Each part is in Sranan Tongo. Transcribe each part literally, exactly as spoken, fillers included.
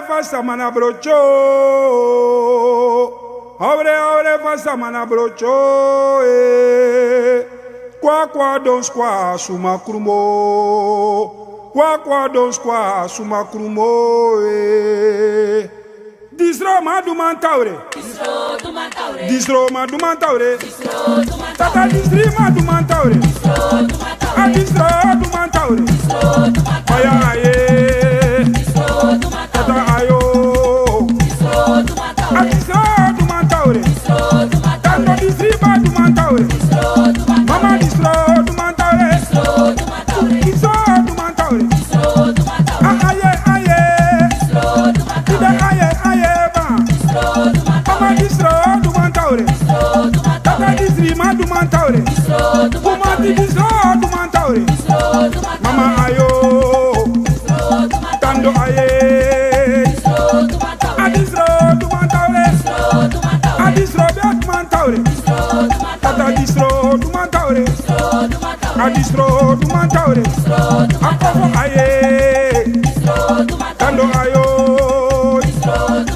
Fa sama na brocho. Aure, aure, fa sama na brocho, eh. Kwa, kwa, don skwa, suma krumo. Kwa, kwa, don skwa, suma krumo, eh. Disro ma du man tawre. Disro ma du man tawre. Tata disri ma du man tawre. A disro du man tawre. Aya aye. Tata ayo. A disro du man tawre. Tando disri ma du man tawre. Mama disro du man tawre. Disro du man tawre. A aye aye. Ida aye aye ba. Mama disro du man tawre. Tata disri ma du man tawre. Kumati disro du man tawre. Mama ayo. Tando aye. A disro du man tawre. A disro du man tawre. Tata disro du man tawre. A disro du man tawre. A kofo aye. Tando ayo.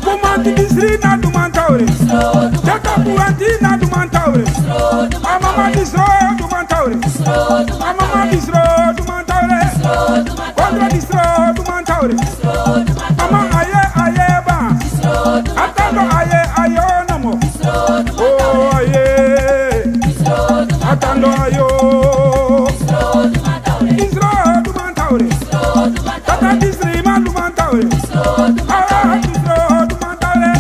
Kumanti disri na du man tawre. Tata kumanti na du man tawre. A mama disro du man tawre. A mama disro du man tawre. Kondro disro du man tawre. Mama aye aye ba. A tando aye ayo namo. Oh aye. A tando ayo. Disro du man tawre. Tata disri ma du man tawre. Ah, disro du man tawre.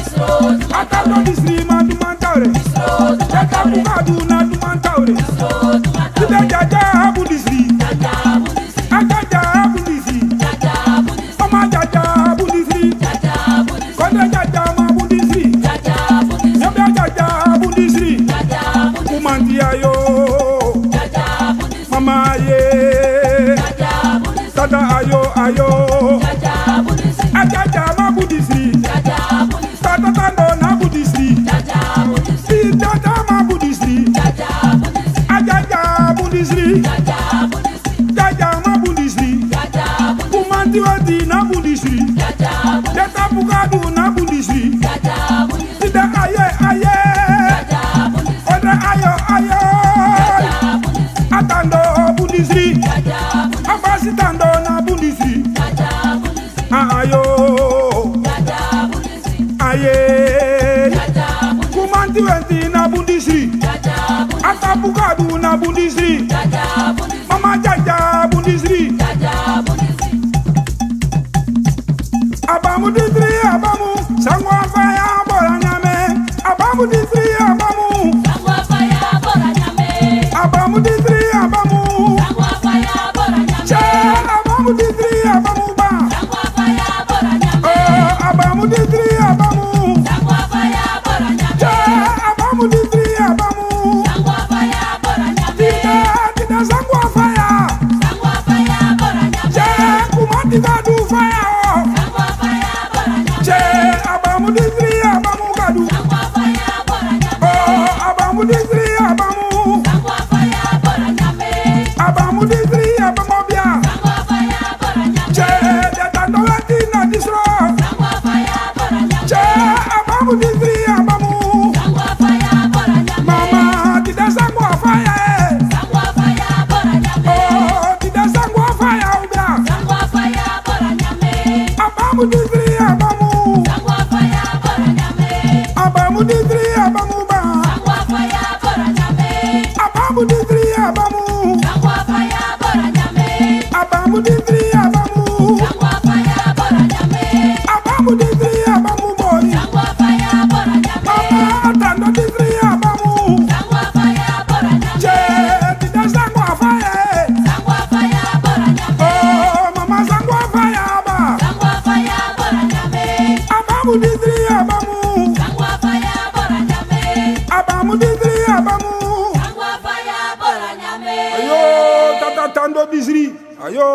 A tando disri ma du man tawre. Tata buka du na du man tawre. Tita jaja bu disri. A jaja bu disri. Mama jaja bu disri. Kondre jaja ma bu disri. Nyabia jaja bu disri. Kumanti ayo. Mama ye. Tata ayo ayo. A jaja ma bu disri. Tata tando na bu disri. Tata ma bu disri. A jaja bu disri. Jaja ma bundisri. Kumanti weti na bundisri. Deta bugadu na bundisri. Sida aye aye. Odra ayo ayo. Atando bundisri. Abasi tando na bundisri. A ayo. Aye. Kumanti weti na bundisri. Ata bugadu na bundisri. Mama jaja bundisri. Abamu disri abamu. Sangwa faya bora nyame. Abamu disri abamu. Abamu disri abamu. Che abamu disri abamu ba. Oh, abamu disri abamu. Che abamu disri abamu. Tida tida sangwa faya. Che kumanti gadu faya. Che abamu disri abamu gadu. Oh, abamu disri abamu. Abamu disri abamu bia. Che de tando weti na disro. Che abamu disri abamu. Mama tida sangwa faya. Oh, tida sangwa faya ubia. Abamu disri abamu. Abamu disri abamu ba. Abamu disri abamu. Abamu disri abamu. Abamu disri abamu bori. Mama atando disri abamu. Che tida sangwa faya. Oh, mama sangwa faya ba. Abamu disri abamu. Abamu disri abamu. Ayo, tata tando disri. Ayo.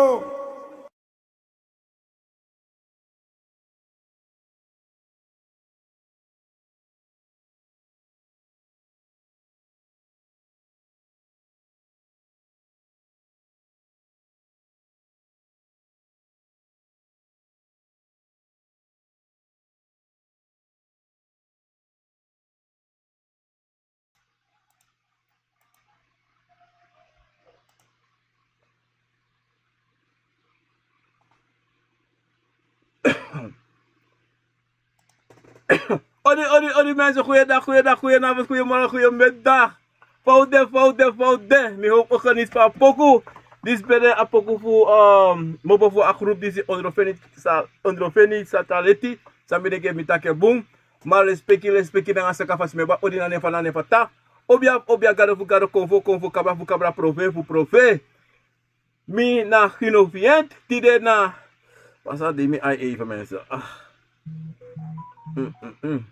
Odi, odi, odi mensen, goeiedag, goeiedag, goedenavond, goeiemorgen, goeiemiddag. Fa un de, fa un de, fa un de. Mi hoop un geniet van a poku. Disi ben de a poku fu, um, mopo fu a groep disi Ondrofeni sa, Ondrofeni sa tan leti. San mi denki mi taki bun. Ma lespeki, lespeki nanga saka fasi, mi bari odi na nen fu, na nen fu Tata. Obia, obia, gado fu gado, konfo, konfo, kabra fu kabra, profe fu profe. Mi na Gino Vient, tide na. Pasa di mi ai even mensen. Ah. Mm, mm, mm.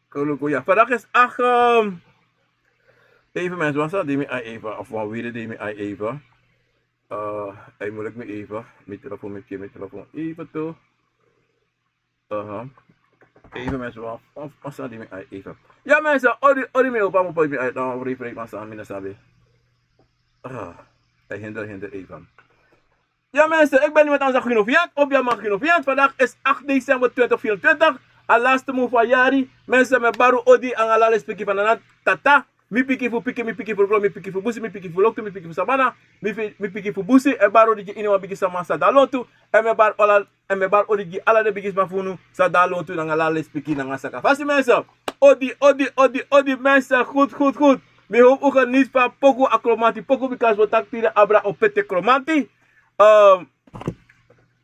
Koluku ya. Vandaag is acht, ehm, even mensen, pasa di mi ai even. Of wan wiri di mi ai even. Eh, ai moeilijk mi even. Mi telefoon, mi telefoon even toch. Aha. Even mensen, wan, wan, wan sani di mi ai even. Ya mensen, odi, odi mi opa mo poi mi ai dan refresh wan sani mi na sabi. Ah, ai hinder, hinder even. Ya mensen, ik ben nu met onze Gino Fiat, op Yama Gino Fiat. Vandaag is acht december twintig vierentwintig. A laatste move van yari. Mensen, mi bari odi nanga ala lespeki van Nana Tata. Mi pikin fu pikin, mi pikin fu gron, mi pikin fu busi, mi pikin fu loktu, mi pikin fu sabana, mi fi-, mi pikin fu busi, e bari odi gi iniwan bigi sama sa de na lontu, èn mi bari ala, èn mi bari odi gi ala den bigisma fu unu sa de na lontu nanga ala lespeki nanga saka fasi mensen. Odi, odi, odi, odi mensen, goed, goed, goed. Mi hoop un geniet van a poku, a kromanti poku, bika so taki tide abra o pete kromanti. Ehm,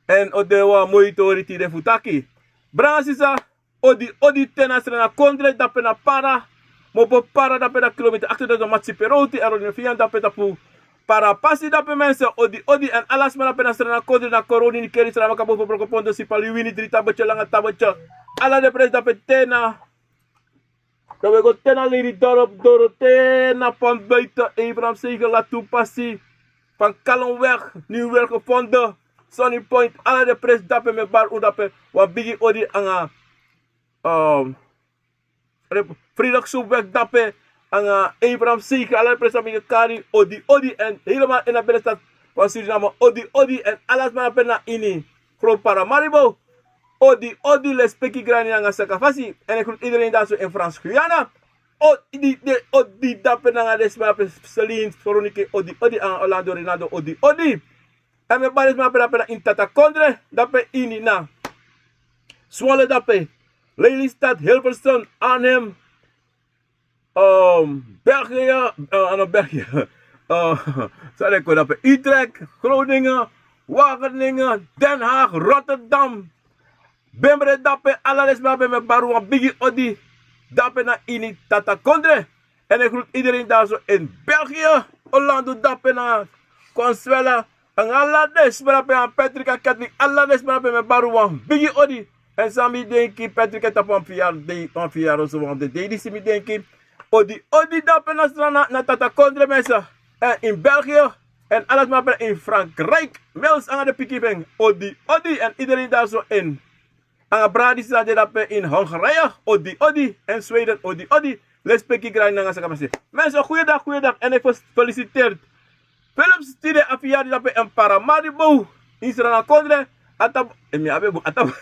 èn o de wan moi tori tide fu taki. Brada sisa, odi, odi te na Sranan kondre, dape na Para. Mopo Para, dape na kilometer achttienduizend Matsi Peroti, Eroni Fian, dape tapu Para pasi, dape mensen, odi, odi, èn ala sma dape na Sranan kondre, na Koroni, Nikeri, Sranan Makabo, Broko Pondo, Sipaliwini, Dri Tabotyo, Langa Tabotyo. Ala den presi dape te na. Dan we go te na Lelydorp, doro te na Van Buiten, Abraham Seger, Latu Pasi, Van Kallenweg, Nieuwweg gevonden, Sunny Point, ala den presi dape mi e bari un dape wan bigi odi nanga, ehm, Rep-, Vriendelijk Soepweg dape, nanga Abraham Seger, ala den presi san mi e kari, odi, odi, èn helemaal in a binnenstad van Suriname, odi, odi, èn ala sma dape na ini Groot Paramaribo, odi, odi, lespeki grani nanga saka fasi, èn ik groet iedereen daar zo in Frans Guyana, odi, de, odi, dape nanga den sma dape Celine, Veronica, odi, odi, nanga Orlando, Rinaldo, odi, odi. Èn mi e bari den sma dape, dape na ini Tata Kondre, dape ini na Zwolle dape, Lelystad, Hilversum, Arnhem, ehm, België, eh, no België, eh, san den e kori dape, Utrecht, Groningen, Wageningen, Den Haag, Rotterdam. Bembre dape, ala den sma dape mi e bari wan bigi odi. Dape na ini Tata Kondre. En ik groet iedereen daar zo in België, Orlando dape na Consuela. Nanga ala den sma dape, nanga Patrick, nanga Kathleen, ala den sma dape mi e bari wan bigi odi. Èn san mi denki Patrick e tapu wan verjaardag, wan verjaardag so wan dei disi mi denki. Odi, odi dape na Sranan, na Tata Kondre mensen. Èn in België, èn ala sma dape in Frankrijk. Mels nanga den pikin fu en. Odi, odi, èn iedereen daar zo in. Nanga brada san de dape in Hongarije, odi, odi, èn Zweden, odi, odi. Lespeki grani nanga saka fasi. Mensen, goeiedag, goeiedag. En ik fes-, feliciteer Philips tide a verjaardag dape in Paramaribo, in Sranan Kondre. A tapu, eh, mi abi bun, a tapu,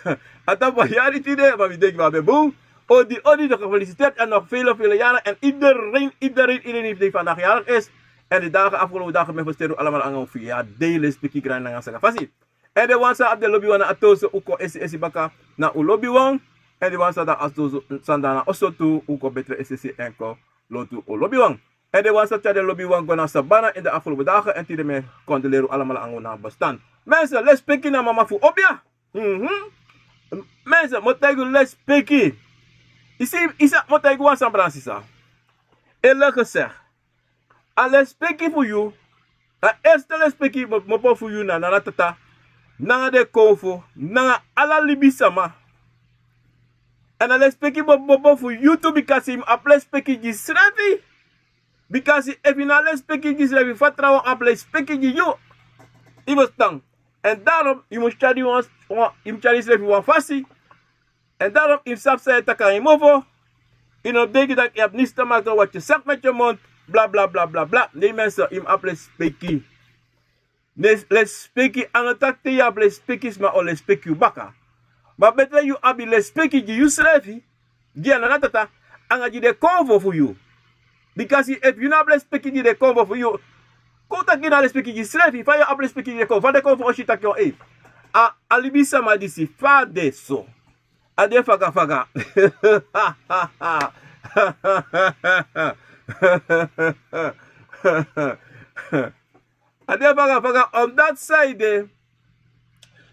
a tapu a yari tide, ma mi denki mi abi bun. Odi, odi, nog gefeliciteerd en nog vele, vele jaren. En iedereen, iedereen, iedereen die vandaag jarig is. En de dagen, afgelopen dagen, mi feliciteer un allemaal nanga un verjaardag. Lespeki grani nanga saka fasi. En den wan san abi den lobiwan na a toso, un kon esi esi baka na un lobiwan. En den wan san de a toso, san de na oso tu, un kon betre esi esi en kon lontu un lobiwan. En den wan san tyari den lobiwan go na sabana in de afgelopen dagen. En tide mi e condoleer un allemaal nanga un nabestaanden. Mensen, lespeki na mama fu obia. Mhm. Mensen, mi o taigi un lespeki. Yu si, yu si, mi o taigi un wan sani, brada sisa. Eerlijk gezegd, a lespeki fu yu, a eerste lespeki mi, mi opo fu yu na, na Nana Tata, nanga den konfo, nanga ala libisama. En a lespeki mi, mi opo fu yu tu, bikasi yu mus abi lespeki gi yusrefi. Bikasi efu yu no abi lespeki gi yusrefi, fa trawan o abi lespeki gi yu? Yu ferstan. En daarom, yu mus tyari wan, wan, yu mus tyari yusrefi wan fasi. En daarom yu mus sabi san yu e taki nanga yu mofo. Yu no mus denki dati yu abi niks te maken, wat je zegt met je mond, bla, bla, bla, bla, bla. Nee mensen, yu mus abi lespeki. Ne lespeki, a no taki te yu abi lespeki sma o lespeki yu baka. Ma betre yu abi lespeki gi yusrefi, gi a Nana Tata, nanga gi den konfo fu yu. Bikasi efu yu no abi lespeki gi den konfo fu yu, Kon taki na lespeki gi srefi, fa yu abi lespeki gi kon, fa den kon fu o si taki o ei. A, a libisama disi, fa a de so. A de fagafaga. A de fagafaga, omdat san ede.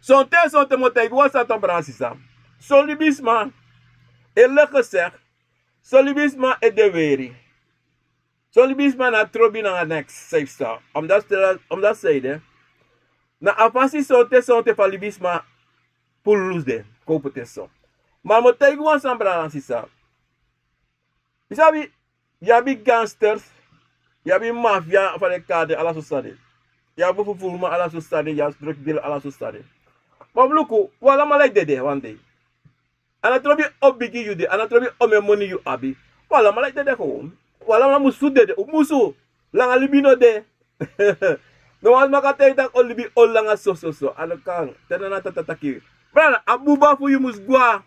Sonten, sonten mi o taigi wan sani, brada sisa. Son libisma e lege sek. Son libisma e de weri. Son libisma na trobi nanga neks, seifi sa. Omdat, omdat san ede. Na a fasi sonten, sonten fu a libisma puru lusu den, kon poti en so. Ma mi o taigi wan sani, brada sisa. Yu sabi, yu abi gangsters, yu abi mafia, fa den e kari den, ala sortu sani. Yu abi fufuruma, ala sortu sani, yu abi drugdealer, ala sortu sani. Ma luku, un alamala e dede wan dei. A no trobi on bigi yu de, a no trobi on moni yu abi. Un alamala e dede kon. Un alamala musu dede, un musu. Langa libi no de. No wan sma kan taigi taki o libi o langa so, so, so. A no kan. Te na Tata taki. Brada, a buba fu yu mus gwe. A,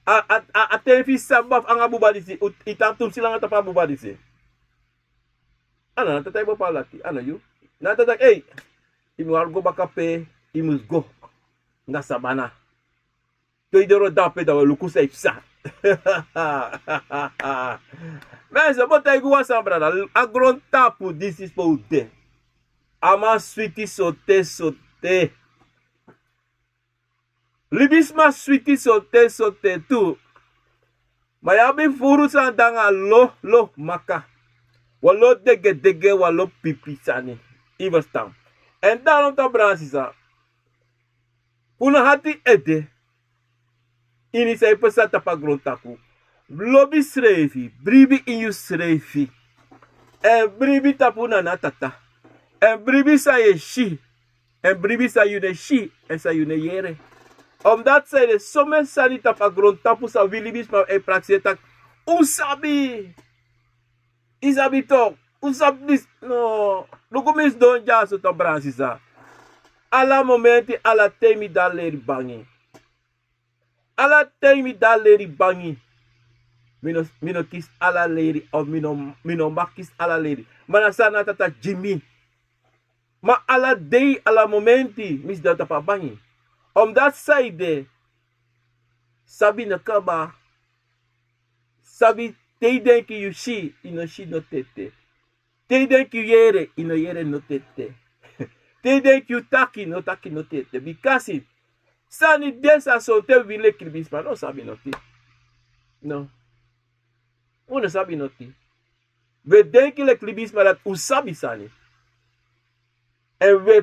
a, a, a ten fu yu sabi bafu anga buba disi. U, yu tan tumsi langa tapu a buba disi. A na Tata e bepali dati, a no yu. Na Tata taki, ei, yu mus wani go baka pe yu mus go. Anga sabana. Te yu doro dape, dan wi o luku san e psa. Mensen, mi o taigi wan sani, brada. A grontapu disi pe un de. A man switi sote, sote. Libisma switi sote, sote tu. Ma yu abi furu sani de anga lo, lo maka. Wan lo degedege, wan lo pipi sani. Yu e ferstan. Èn dan no tan, brada sisa. Unu hati ede. Ini san e pasa tapu a grontapu. Lobi srefi, bribi ini yusrefi. Èn bribi tapu Nana Tata. Èn bribi san yu e si. Èn bribi san yu no e si. Èn san yu no e yere. Omdat san ede, somen sani tapu a grontapu san wi libisma e prakseri taki un sabi. Yu sabi tok, un sabi disi. No. Luku, mi sidon dyaso tok, brada sisa. Ala momenti, ala ten mi de a leri bangi. Ala ten mi de a leri bangi. Mi no, mi no kisi ala leri, of mi no, mi no mag kisi ala leri. Ma na san Nana Tata gi mi. Ma ala dei, ala momenti, mi sidon tapu a bangi. Omdat san ede, sabi no kaba. Sabi, te yu denki yu si, yu no si noti ete. Te yu denki yu yere, yu no yere noti ete. Te yu denki yu taki, yu no taki noti ete. Bikasi sani de san sonten wi leki libisma no sabi noti. No. Un no sabi noti. Wi e denki leki libisma dati un sabi sani. Èn wi e,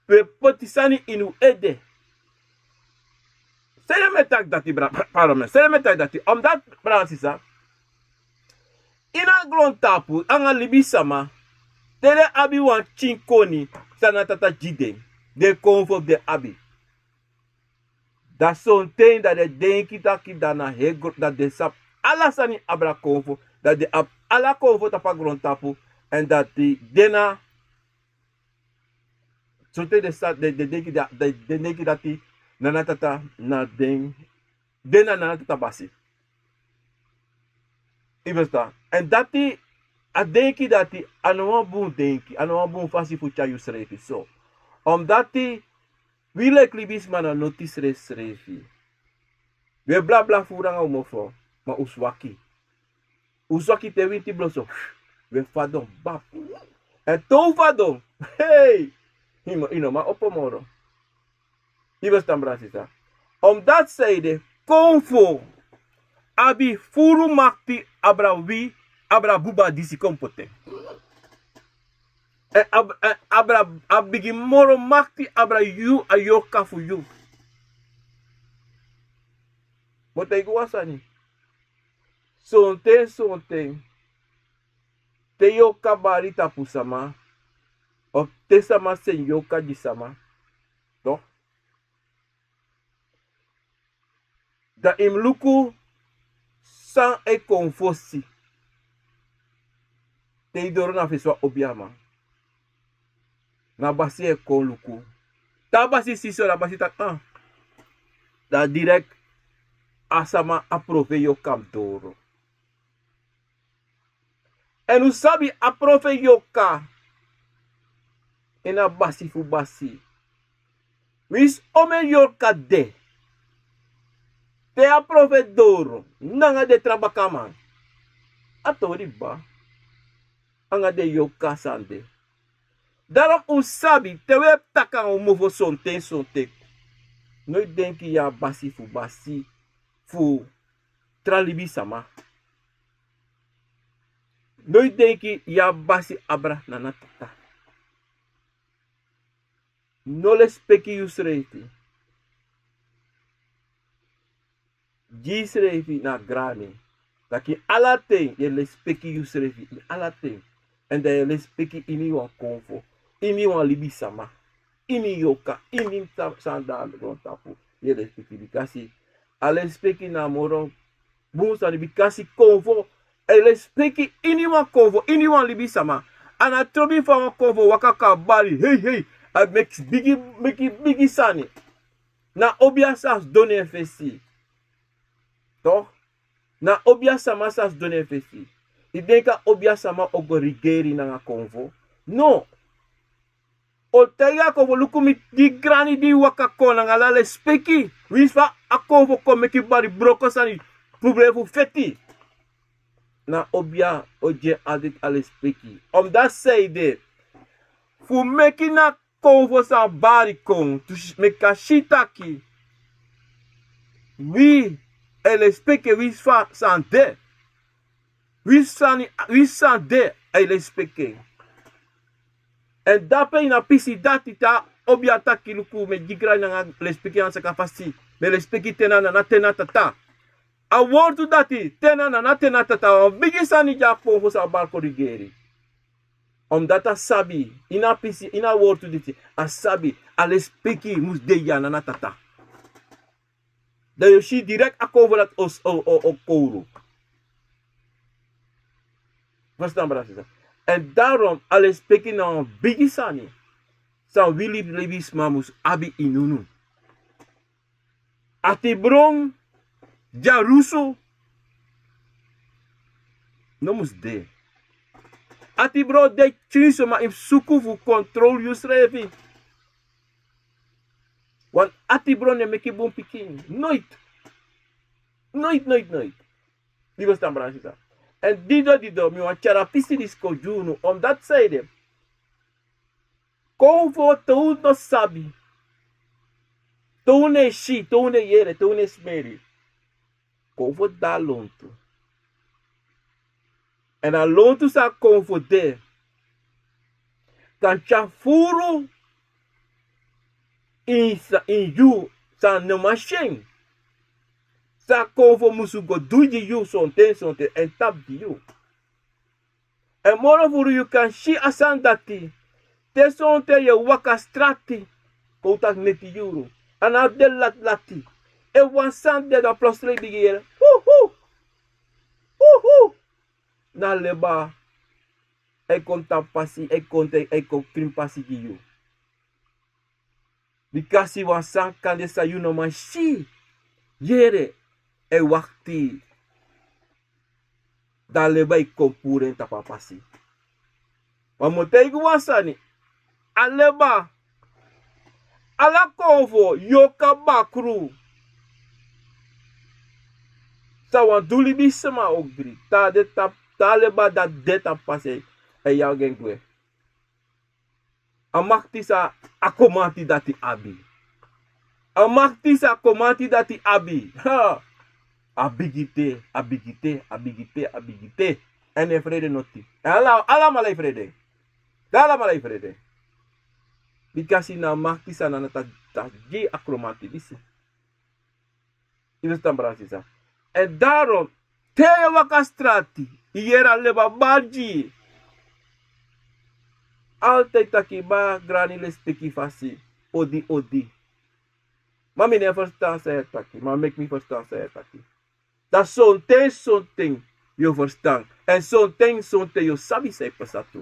wi e poti sani ini un ede. San ede mi e taki dati, bra-, pa-, pardon, mi. San ede mi e taki dati? Omdat, brada sisa, ini a grontapu, anga libisma, te den abi wan pikin koni, san Nana Tata gi den, den konfo fu den abi. Dan sonten dan den denki taki dan na heri gro-, dan den sabi ala sani abra konfo, dan den abi ala konfo tapu a grontapu, èn dati den na sonten den sa-, den, den denki da-, den, den denki dati Nana Tata na den, den na Nana Tata basi. Yu e ferstan? Èn dati, a denki dati, a no wan bun denki, a no wan bun fasi fu tyari yusrefi so. Omdati wi leki libisma na noti srefsrefi. Wi e blabla furu nanga un mofo, ma un swaki. Un swaki te winti blo so, wi e fadon bap. Èn te un fadon, hei, yu no, yu no man opo moro. Yu e ferstan, brada sisa? Omdati san ede, konfo abi furu makti abra wi, abra buba disi kon poti en. Èn ab-, èn abra, a bigi moro makti abra yu, a yorka fu yu. Mi o taigi wan sani. Sonten, sonten, te yorka bari tapu sama, of te sama seni yorka gi sama, toch, dan yu mus luku san e kon fosi. Te yu doro na fesi wan obiaman, na basi e kon luku. Te a basi si so, na basi taki, ah. Dan direkt a sama, a profeti yorka mus doro. Èn un sabi a profeti yorka En a basi fu basi. Winsi omen yorka de, te a profeti doro nanga den tra bakaman, a tori ba anga den yorka san de. Darom un sabi te un e taki nanga un mofo sonten sonten, no e denki yu a basi fu basi fu tra libisama. No e denki yu a basi abra na na tata. No lespeki yusrefi. Gi yusrefi na grani. Taki ala ten yu e lespeki yusrefi, ala ten. Èn dan yu e lespeki iniwan konfo, iniwan libisama, ini yorka, ini san de na grontapu. Yu e lespeki bikasi a lespeki na a moro bun sani, bikasi konfo e lespeki iniwan konfo, iniwan libisama. A na trobi fa wan konfo waka kon bari hei hei, a meki bigi, meki bigi sani. Na obia san sidon na en fesi. Toch, na obia sama san sidon na en fesi. Yu denki a obia sama o go rigeri nanga konfo? No. O taigi a konfo luku mi, di grani di waka kon nanga ala lespeki. Winsi fa a konfo kon meki bari broko sani, problem fu feti. Na obia o gi en altèit a lespeki. Omdati san ede, fu meki na konfo san bari kon, tu meki a si taki wi e lespeki en winsi fa san de. Winsi san de, a e lespeki en. Èn dape ini a pisi dati te a obia taki luku mi e gi grani nanga lespeki nanga saka fasi, mi e lespeki te na nana, te na tata. A wortu dati, te na nana, te na tata, wan bigi sani gi a konfo san bari kon rigeri. Omdati a sabi, ini a pisi, ini a wortu disi, a sabi a lespeki mus de gi a nana, tata. Dan yu o si direkt a konfo dati o, o, o, o kowru. Verstaan, brada, sisa? Èn darom a lespeki na wan bigi sani san wi libi, libisma mus abi ini unu. Atibron, dyarusu no mus de. Atibron de pikinso, ma yu mus suku fu kontrol yusrefi. Wan atibron no e meki bun pikin. Noiti. Noiti, noiti, noiti. Yu e ferstan, brada, sisa? Èn dido dido mi wani tyari a pisi disi kon gi unu, omdati san ede, konfo, te un no sabi, te un no e si, te un no e yere, te un no e smeri, konfo de na lontu. Èn a lontu san konfo de kan tyari furu ini yu san no man si en. San konfo musu go du gi yu sonten sonten èn tapu gi yu. Èn moro furu yu kan si a sani dati. Te sonten yu e waka strati, kon un taki neti yuru, a no abi de lati lati. Efu wan sani de, dan plotseling yu bigin yere, huhu, huhu. Na leba e kon tapu pasi, e kon, e kon krin pasi gi yu. Bikasi wan sani kan de san yu no man si, yere, e wakti. Dan leba e kon puru en tapu a pasi. Ma mi o taigi wan sani, a leba, ala konfo, yorka, bakru, san wani du libisma ogri, te a de tapu, te a leba dati de tapu pasi, e yari en gwe. A makti san a komanti dati abi. A makti san a komanti dati abi. Ha! A bigi te, a bigi te, a bigi te, a bigi te. Èn en frede no de. Ala, alamala e frede. Alamala e frede. Bikasi na a makti san Nana Tata gi a komanti disi. Yu e ferstan, brada, sisa? Èn darom, te yu e waka strati, yu yere a leba bari gi yu. Altijd taki baya, grani, lespeki, fasi, odi, odi. Ma mi no e ferstan san yu e taki, ma meki mi ferstan san yu e taki. Dan sonten sonten yu o ferstan. Èn sonten sonten yu o sabi san e pasa tu.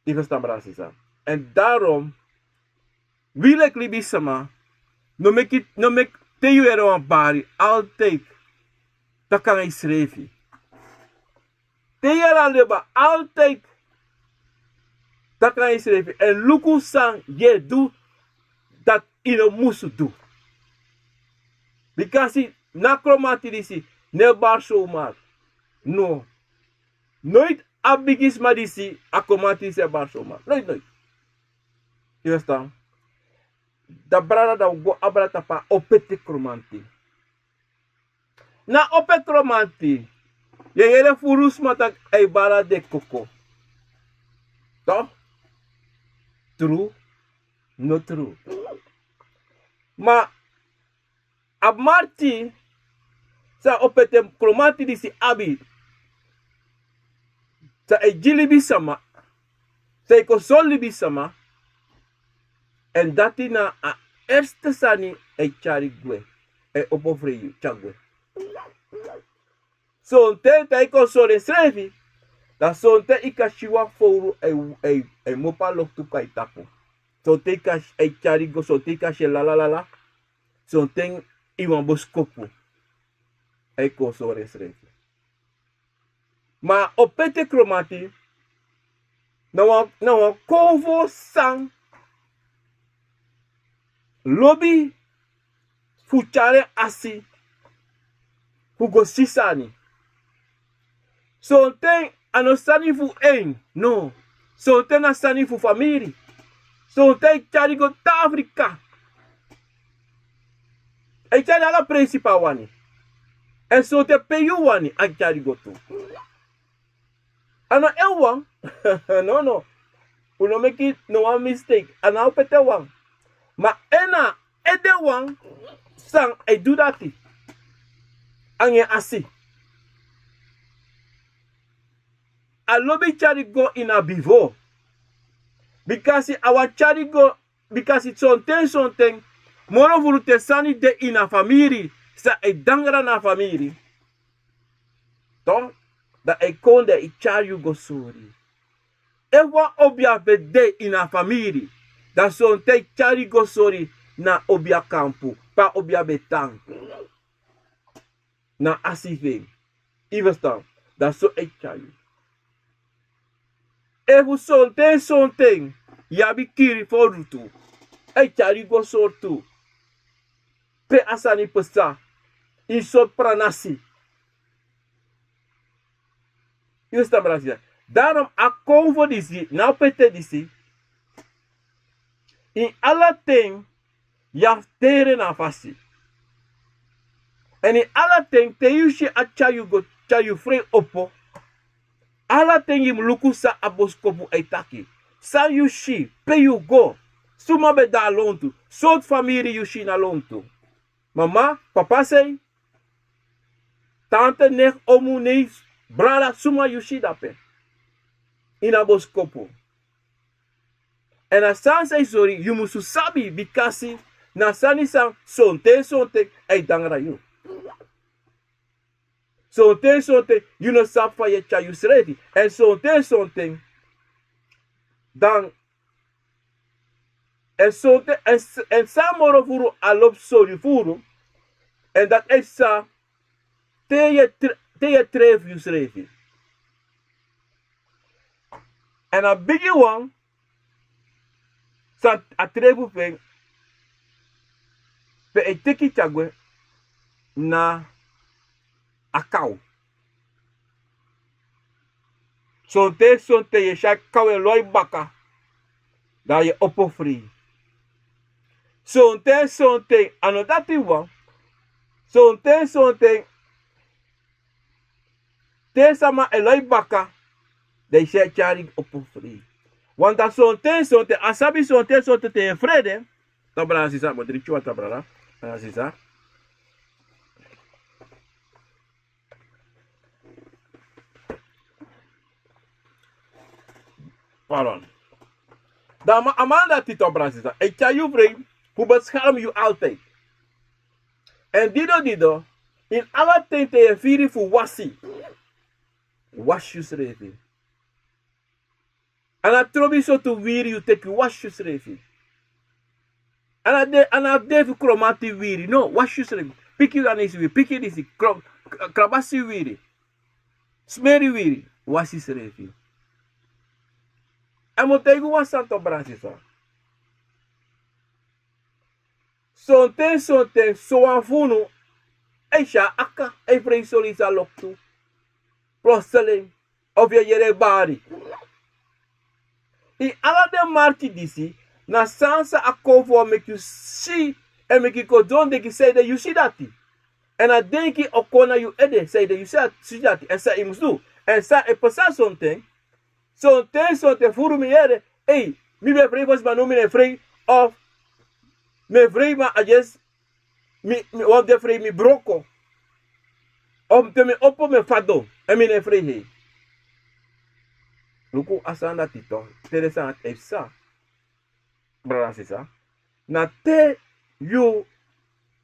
Yu e ferstan, brada, sisa? Èn darom, wi leki libisma, no meki, no meki, te yu yere wan bari, altijd taki nanga yusrefi. Te yu yere a leba, altijd Taki na yusrefi èn luku san yu e du dati yu no musu du. Bikasi na kromanti disi no e bari somar. No. Noiti a bigisma disi a kromanti disi e bari somar. Noiti noiti. Yu ferstan? Dan brada dan un go abra tapu a opete kromanti. Na ope kromanti yu e yere furu sma tak' a e bari a de koko. Tru? No tru. Ma a marti san a opete kromanti disi abi, san e gi libisama, san e kon sori libisama. Èn dati na a erste sani a e tyari gwe, a e opo frei yu tyari gwe. Sonten te a e kon sori ensrefi, dan sonten yu kan si wan fowru a e mopo a loktu kon a yu tapu. Sonten yu kan si a e tyari go sonten yu kan si en lalalala. Sonten yu wan boskopu a e kon sori ensrefi. Ma a opete kromanti na wan konfo san lobi fu tyari en asi fu go si sani. Sonten a no sani fu en no. Sonten na sani fu famiri. Sonten a e tyari go te afrika. A e tyari ala prensipe a wani. Èn sonten pe yu wani a e tyari go tu. A no en wan. No no. Un no meki no wan mistake a no a opete wan. Ma en na ede wan san a e du dati. Anga en asi. A lobi tyari go ini a bivo. Bikasi a wani tyari go. Bikasi sonten sonten moro furu te sani de ini a famiri san e dangra na a famiri. Dan a e kon dan e tyari yu go sori. Efu wan obia ben de ini a famiri, dan sonten e tyari go sori na obia kampu pe a obia ben tan. Na a si fu en. Yu ferstan? Dan so a e tyari yu. Efu sonten sonten yu abi kiri fowru tu, a e tyari yu go sori tu. Pe a sani psa ini sortu pranasi. Yu ferstan brada sisa? Darom a konfo disi na a pete disi. Ini ala ten yu abi tere na a fasi. Èn ini ala ten te yu si a tyari yu go tyari yu frei opo. Ala ten yu mus luku san a boskopu e taki. San yu si? Pe yu go? Suma ben de na lontu? Sortu famiri yu si na lontu? Mama, papa sei, tante, negi, omu, nei, brada, suma yu si dape? Ini a boskopu. Èn a sani san e sori yu musu sabi bikasi na sani san sonten sonten a e dangra yu. Sonten sonten yu no sabi fa yu e tyari yusrefi. Èn sonten sonten dan èn sonten èn san moro furu a lobi sori furu. Èn dati e psa te yu e trefu yusrefi. Èn a bigi wan san a trefu fu en pe e teki tyari gwe na a kaw. Sonten sonten yu e si a kaw e lon a yu baka. Dan yu e opo fri. Sonten sonten a no dati wan. Sonten sonten te sama e lon a yu baka, dan yu si a e tyari yu opo fri. Wanta sonten sonten a sabi sonten sonten te yu e frede. Tabra na sisa modri tyu wanta brada na sisa. Paron. Dan a man dati tabra na sisa e tyari yu frei fu beskarmi yu altid. Èn dido dido ini ala ten te yu e firi fu wasi. Wasi yusrefi. A na trobi sortu wiri yu teki wasi yusrefi. A na de a na de fu kromati wiri no wasi yusrefi. Piki yu anisi wiri piki disi krabasi wiri. Smeri wiri wasi yusrefi. A mi o taigi wan sani tu, brada nanga sisa. Sonten sonten sowan fu unu e si a aka e frei sori san loktu. Plotseling, of yu e yere bari. Ini ala den marki disi, na san san a kon fu wan meki yu si, èn meki yu kon don denki sanede yu si dati. Èn a denki o kon na yu ede sanede yu si dati, èn san yu mus du. Èn san e pasa sonten, sonten sonten furu mi yere, ei, mi ben frei fosi ma now mi no e frei. Of mi e frei ma a dyesi mi, mi wan fu den frei mi broko. Of te mi opo mi e fadon èn mi no e frei hei. Luku a sani dati tu, te den sani dati e psa. Brada nanga sisa, na te yu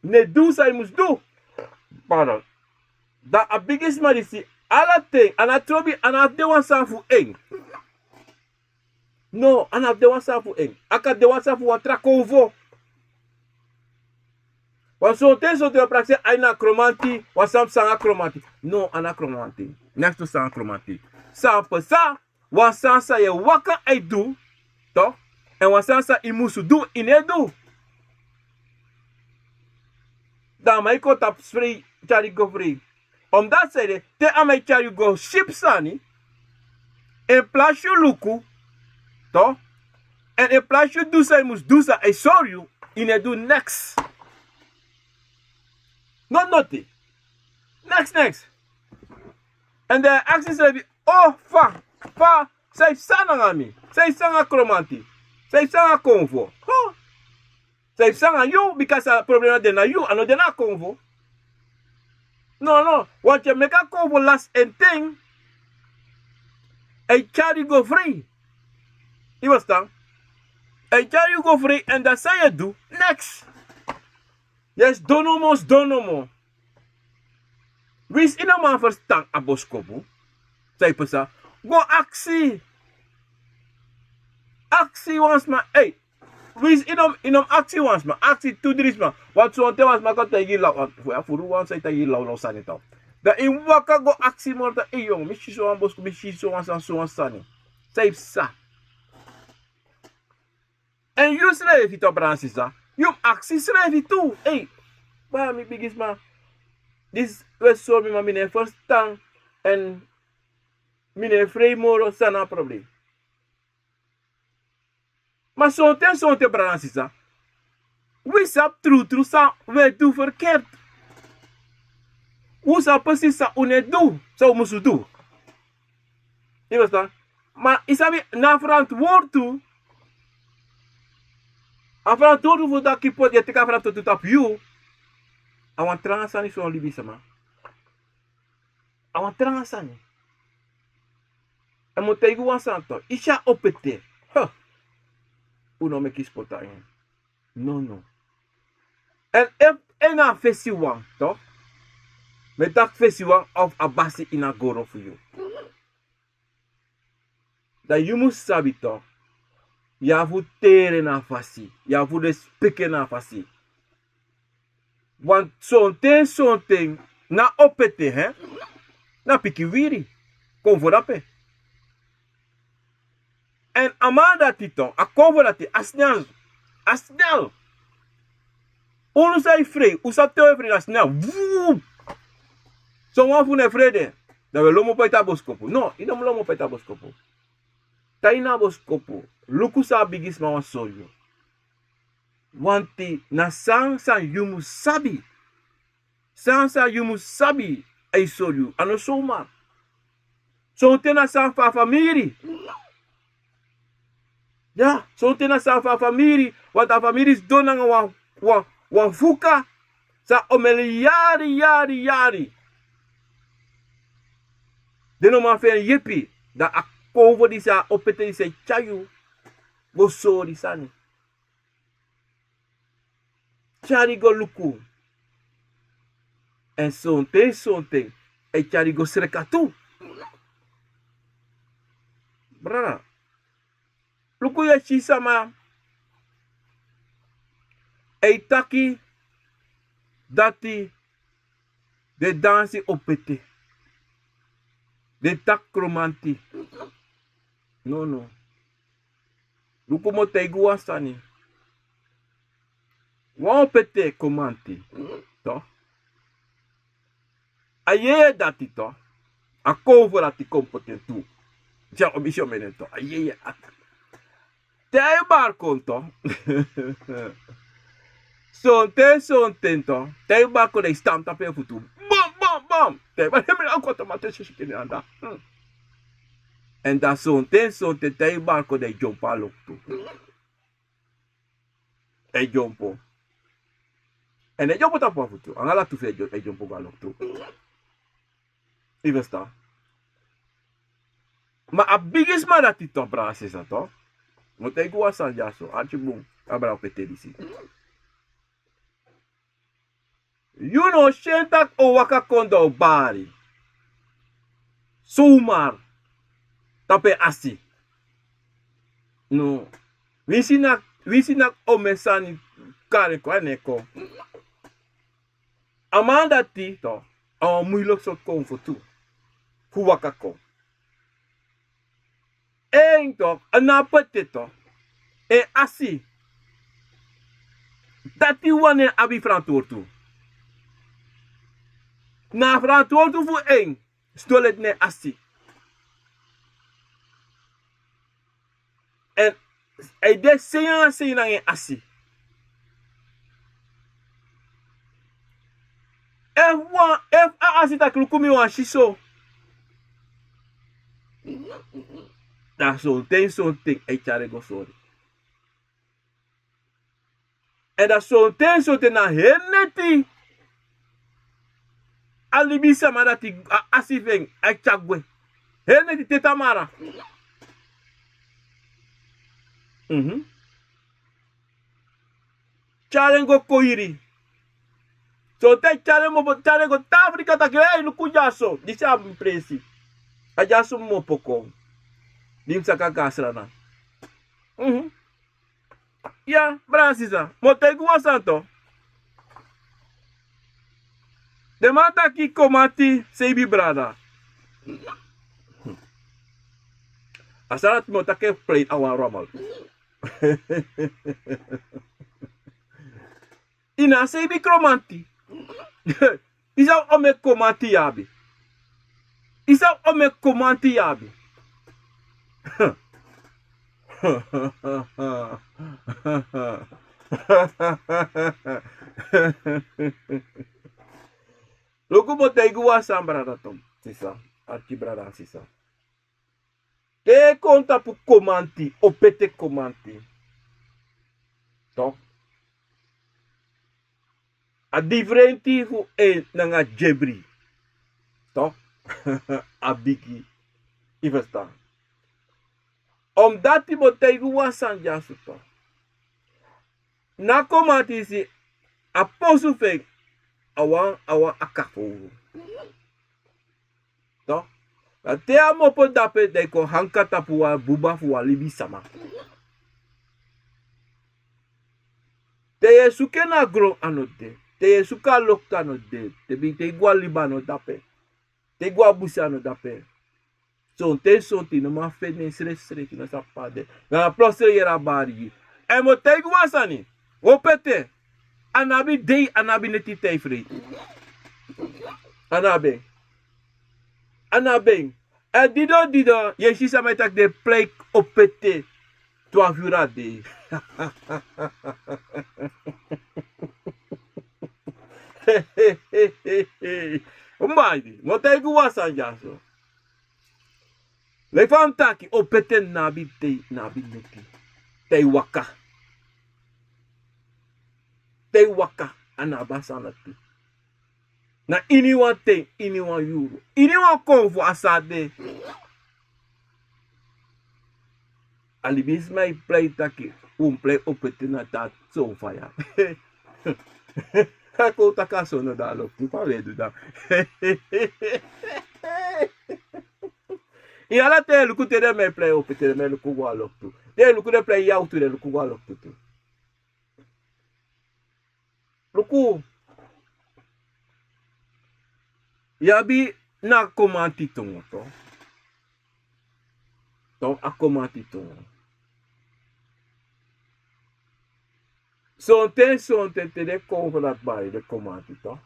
no e du san yu mus du, pardon, dan a bigisma disi, ala ten a no trobi, a no abi de wan sani fu en. No, a no abi de wan sani fu en. A kan de wan sani fu wan tra konfo. Wan sonten sonten wan prakseri a ini a kromanti, wan sani psa nanga kromanti. No, a no kromanti. Neks tu san nanga kromanti. San psa, wan sani san yu e waka e du, to, èn wan sani san yu musu du yu no e du. Dan a man e kon tapu frei, tyari go frei. Omdati sanede, te a man e tyari yu go sipi sani, en plasi yu luku, to, èn en plasi yu du san yu mus du, san a e sori yu, yu no e du neks. Noti noti. Neks neks. Èn dan yu e aksi yusrefi, o, fa, fa, san e psa nanga mi, san e psa nanga kromanti, san e psa nanga konfo. San e psa nanga yu, bika a problema de na yu, a no de na a konfo. No, no, want yu e meki a konfo lasi en ten. A e tyari yu go frei. Yu e ferstan? A e tyari yu go frei èn dan san yu e du? Neks. Yu e sidon nomo, sidon nomo. Winsi yu no man ferstan a boskopu, san e psa? Go aksi. Aksi wan sma, ei. Winsi yu no, yu no mus aksi wan sma, aksi tu dri sma. Want sonten wan sma kan taigi yu law, want fu ya furu wan san e taigi yu lawlaw sani tu. Dan yu waka go aksi moro taki, ei, yongu, mi si sowan boskopu, mi si sowan sani, sowan sani. San e psa? Èn yusrefi tu, brada nanga sisa, yu mus aksi yusrefi tu. Ei, baya, mi bigisma, disi we sori mi, ma mi no e ferstan, èn mi no e frei moro, san na a problem? Ma sonten sonten, brada nanga sisa, wi sabi trutru san wi e du ferkerti. Wi sabi presisi san wi no e du, san wi musu du. Yu e ferstan? Ma yu sabi, na a ferantwortu, a ferantwortu fu taki poti, yu e teki a ferantwortu tapu yu. A wan tranga sani, son libisma. A wan tranga sani. Èn mi o taigi wan sani tu, yu si a opete, ha, un no meki spotu nanga en. No, no. Èn efu en na a fesiwan tu, mi e taki fesiwan of a basi ini a goro fu yu, dan yu mus sabi tu, yu abi fu teri en na a fasi, yu abi fu respeki en na a fasi. Want sonten sonten na opete, hè, na pikin wiri. Kon fu dape. Èn a man dati tu, a kon fu dati, a snel. A snel. Unu san e frei, un sabi te un e frei, na snel. Vuu! Son wan fu unu e frei de, dan un e lomopo e tan a boskopu. No, yu no mus lomopo e tan a boskopu. Tan ini a boskopu, luku san a bigisma wani sori yu. Want na san san yu mus sabi. San san yu mus sabi, a e sori yu, a no somar. Sonten na sani fu a famiri. Ya, sonten na sani fu a famiri, want a famiri sidon nanga wan, wan, wan fuka san omeni yari, yari, yari. Den no man feni yepi, dan a konfo disi, a opete disi e tyari yu go sori sani. Tyari go luku. Èn sonten sonten a e tyari go sreka tu. Brada, luku, yu e si sama e taki dati den dansi opete, den taki kromanti. No, no. Luku, mi o taigi wan sani. Wan opete komanti, to. A yeye dati, to. A konfo dati kon poti en tu. Di a o misi omeni en, to. A yeye ati. Te a e bari kon, to. Sonten, sonten, to. Te a e bari kon, dan yu stampu tapu en futu. Bom, bom, bom. Te a e bari kon, a koto mati sisi kini anda. Hmm. Èn dan sonten, sonten, te a e bari kon, dan yu dyompo a loktu. A e dyompo. Èn a e dyompo tapu a futu. Anga ala tu fu en a e dyompo go a loktu. Yu ferstan? Ma a bigisma dati, to, brada sisa, to. Mi o taigi wan sani dyaso. Arki bun, a brada opete disi. Yu no o si en taki a o waka kon, dan a o bari. Sumar. Tapu en asi. No. Winsi na, winsi na omeni sani kari en kon, a no e kon. A man dati, to, a wan muiliki sortu konfo tu. Fu waka kon. En, to, a no e poti, to, en asi. Dati wani en abi ferantwortu. Na ferantwortu fu en sidon leti na en asi. Èn a e de sei anga sei nanga en asi. Efu wan, efu a asi taki luku mi wani si so. Dan sonten, sonten a e tyari en go sori. Èn dan sonten, sonten na heri neti a libisama dati, a asi fu en, a e tyari gwe. Heri neti te tamara. Mhm. Tyari en go koiri. Sonten tyari en mopo, tyari en go te Afrika taki, ei, luku dyaso. Disi a mi presi. A dyaso mi mopo kon. Di mi saka go a Sranan. Mhm. Ya, brada sisa, mi o taigi wan sani, to. Den man taki komanti seibi brada. A sani dati mi o taki en plain, a wan normal. Yu na a seibi komanti. Yu sabi omeni komanti yu abi? Yu sabi omeni komanti yu abi? Luku, mi o taigi wan sani, brada, to, sisa, arki brada, sisa. Te yu kon tapu komanti, opete komanti, to, a difrenti fu en nanga dyebri. To, a bigi. Yu ferstan? Omdati mi o taigi wan sani dyaso, to. Na komanti, si, a posu fu en a wan, a wan akafowru. To, dan te a mopo dape, dan yu kon hanka tapu wan buba fu wan libisama. Te yu e suku en na gron, a no de. Te yu e suku a loktu, a no de. Te yu go a liba, a no dape. Te yu go a busi, a no dape. Sonten, sonten yu no man feni en srefsrefi, yu no sabi pe a de. Na a plosre yere a bari gi. Èn mi o taigi wan sani. Opete, a no abi dei, a no abi neti, te a e frei. A no abi en. A no abi en. Èn didon, didon, yu e si sama e taki den e plei opete twafu yuru a dei. Umbaidi, mi o taigi wan sani dyaso. Leki fa mi taki, opete no abi dei, no abi neti. Te a e waka. Te a e waka, a no abi a sani dati. Na ini wan ten, ini wan yuru, ini wan konfo a sa de. A libisma e plei taki un plei opete na dati, so faya. A kon taki a so no de a loktu, fa wi e du dan? Yu ala te yu e luku te den man e plei opete, den man e luku go a loktu. Te yu e luku den plei yawtu, den e luku go a loktu tu. Luku, yu abi na komanti tongo, to. To, a komanti tongo. Sonten, sonten te den kon fu dati bari den komanti to.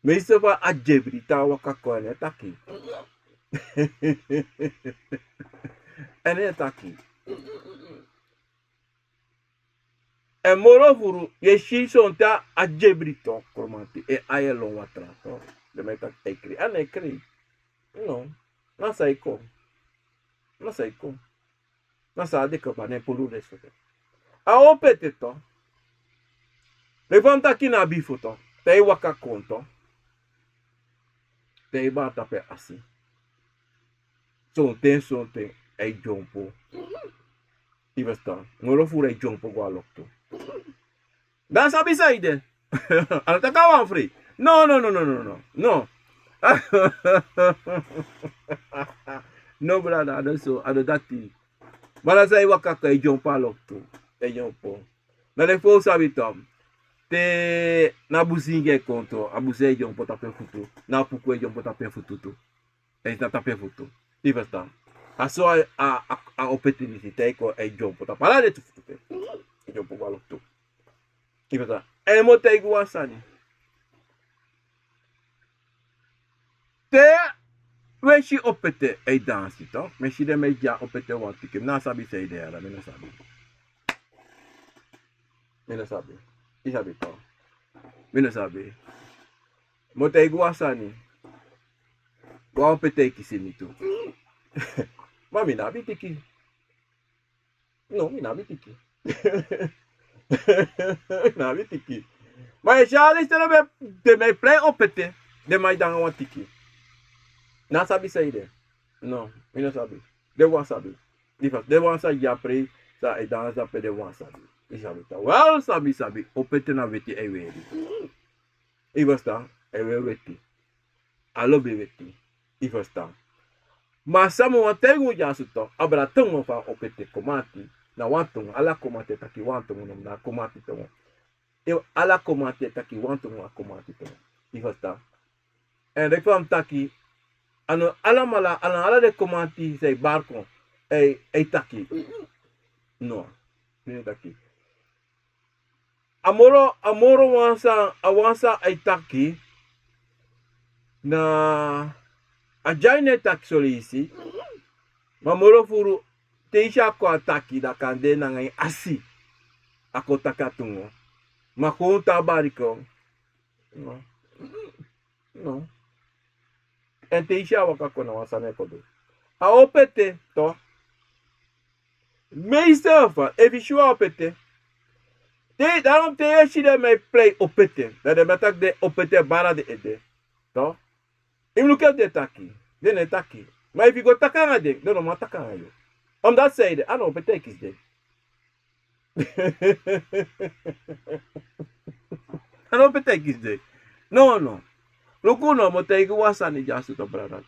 Meeste fu a dyebri tan waka kon, èn e taki. Èn e taki. Èn moro furu yu e si sonten a dyebri to komanti e ai e lon watra to. Den man e taki e kri, a no e kri. No. Na san e kon. Na san e kon. Na san a de kaba na en puru den sete. A opete to. Leki fa mi taki na bifo to. Te a e waka kon to. Te a e bari tapu en asi. Sonten, sonten a e dyompo. Yu e ferstan? Moro furu a e dyompo go na loktu. Dan a sabi san ede. A no taki a wan frei. No, no, no, no, no, no. No. No, brada, a no so, a no dati. Ma dan san a e waka kon a e dyompo na loktu. A e dyompo. Na den fu un sabi tu. Te na busingi e kon tu, a busingi e dyompo tapu en futu. Na a puku e dyompo tapu en futu tu. A e tan tapu en futu. Yu e ferstan? A so a, a, a, a opete disi te a e kon a e dyompo tapu ala den tu futu pe. A e dyompo go na loktu. Yu e ferstan? Èn mi o taigi un wan sani. Te un e si opete a e dansi to. Mi e si den man e gi a opete wan tiki. Mi no sabi san ede ya, mi no sabi. Mi no sabi. Yu sabi to. Mi no sabi. Mi o taigi un wan sani. Wan opete e kisi mi tu. Ma mi no abi tiki. No, mi no abi tiki. Mi no abi tiki. Ma yu e si a lesi te den man, den man e prei opete. Den man e de nanga wan tiki. Na sabi san ede. No, mi no sabi. Den wan sabi. Di fa, den wan sa gi a prei, sa e dansi dape, den wan sabi. Yu sabi ta. Wel, sabi, sabi. Opete na weti a e weri. Yu e ferstan? A e weri weti. A lobi weti. Yu e ferstan? Ma san mi wani taigi un dyaso tu, abra tongo fu a opete komanti. Na wan tongo, ala komanti e taki wan tongo, no, na komanti tongo. Ala komanti e taki wan tongo, a komanti tongo. Yu e ferstan? Èn leki fa mi taki, a no alamala, a no ala den komanti san e bari kon, e, e taki. No, mi no e taki. A moro, a moro wan san, a wan san e taki, na a dyaso e taki soleisi. Ma moro furu, te yu si a kon a taki, dan kande nanga en asi a kon taki a tongo. Ma kon tan a bari kon. No. No. Èn te yu si a waka kon, na wan sani e kon du. A opete, to. Meeste fu a, efu yu si wan opete. Te, daarom te yu e si den man e prei opete. Dan den man e taki den opete bari na den ede. To. Yu mus luku efu den e taki. Den no e taki. Ma efu yu go taki nanga den, den no man taki nanga yu. Omdat san ede, a no opete e kisi den. A no opete e kisi den. No, no. Luku no, mi o taigi wan sani dyaso tu, brada.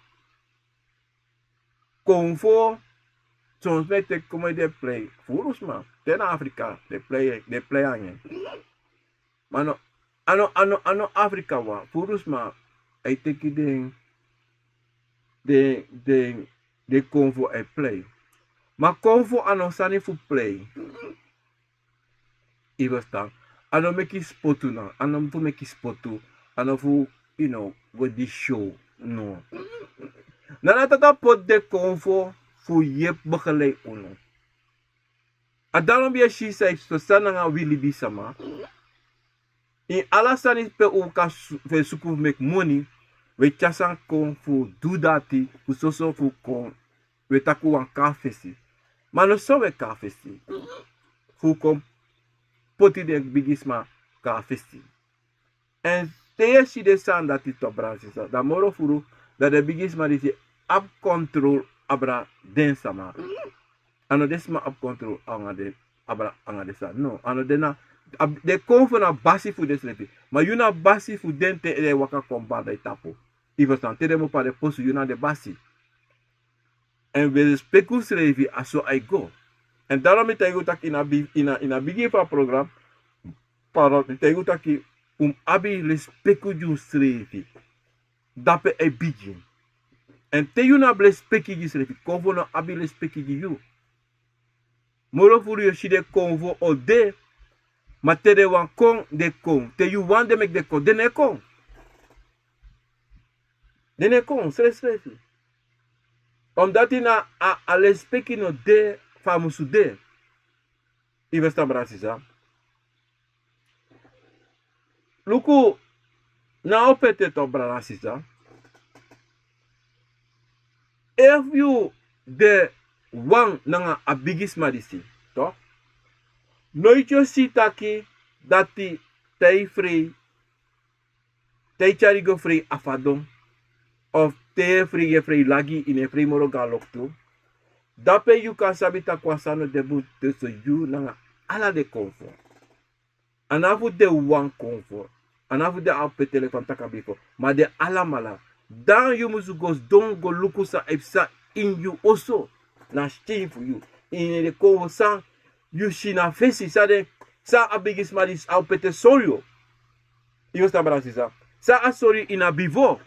Konfo, son sma e teki konfo e prei. Furu sma. Te na Afrika, den prei, den prei nanga en. Ma no, a no, a no, a no Afrika wan. Furu sma e teki den, den, den, den konfo e prei. Ma konfo a no sani fu prei. Yu e ferstan? A no meki spotu, no. A no fu meki spotu. A no fu, you know, go disi show. No. Na dati a poti den konfo fu yepi begeleid unu. A daarom yu e si san e psa nanga wi libisma. Ini ala sani pe un kan su-, fu e suku fu meki moni, wi e tyari sani kon fu du dati, fu soso fu kon, wi e taki un wani kon na fesi. Ma no so wi e kon na fesi. Fu kon poti den bigisma kon na fesi. Èn te yu e si den sani dati, to, brada, sisa, dan moro furu, dan den bigisma disi abi kontrol abra den sama. A no den sma abi kontrol anga den, abra anga den sani. No, a no den na, a, den konfo na basi fu densrefi. Ma yu na basi fu den te den e waka kon bari na yu tapu. Yu e ferstan? Te den mu pari den posu, yu na den basi. Èn wi e lespeki unsrefi, a so a e go. Èn daarom mi taigi un taki ini a bi-, ini a, ini a bigin fu a program, pardon, mi taigi un taki un mus abi lespeki gi unsrefi. Dape a e bigin. Èn te yu no abi lespeki gi yusrefi, konfo no abi lespeki gi yu. Moro furu yu o si den konfo o de. Ma te den wani kon den kon, te yu wani den meki den kon, den no e kon. Den no e kon srefsrefi. Omdati na a lespeki no de fa a musu de. Yu festan, brada sisa? Luku, na a opete to, brada sisa. Efu yu de wan nanga a bigisma disi, to, noiti yu o si taki dati te yu frei, te yu tyari go frei a fadon, of te yu e frei, yu e frei lagi, yu no e frei moro go na loktu. Dape yu kan sabi taki wan sani no de bun tusun yu nanga ala den konfo. A no abi fu de wan konfo. A no abi fu de a opete leki fa mi taki bifo. Ma den alamala. Dan yu musu go sidon go luku san e psa ini yu oso. Na skin fu yu. Ini den konfo san yu si na fesi san den, san a bigisma disi, a opete sori yu. Yu o sabi, brada sisa, san a sori yu ini a bifo.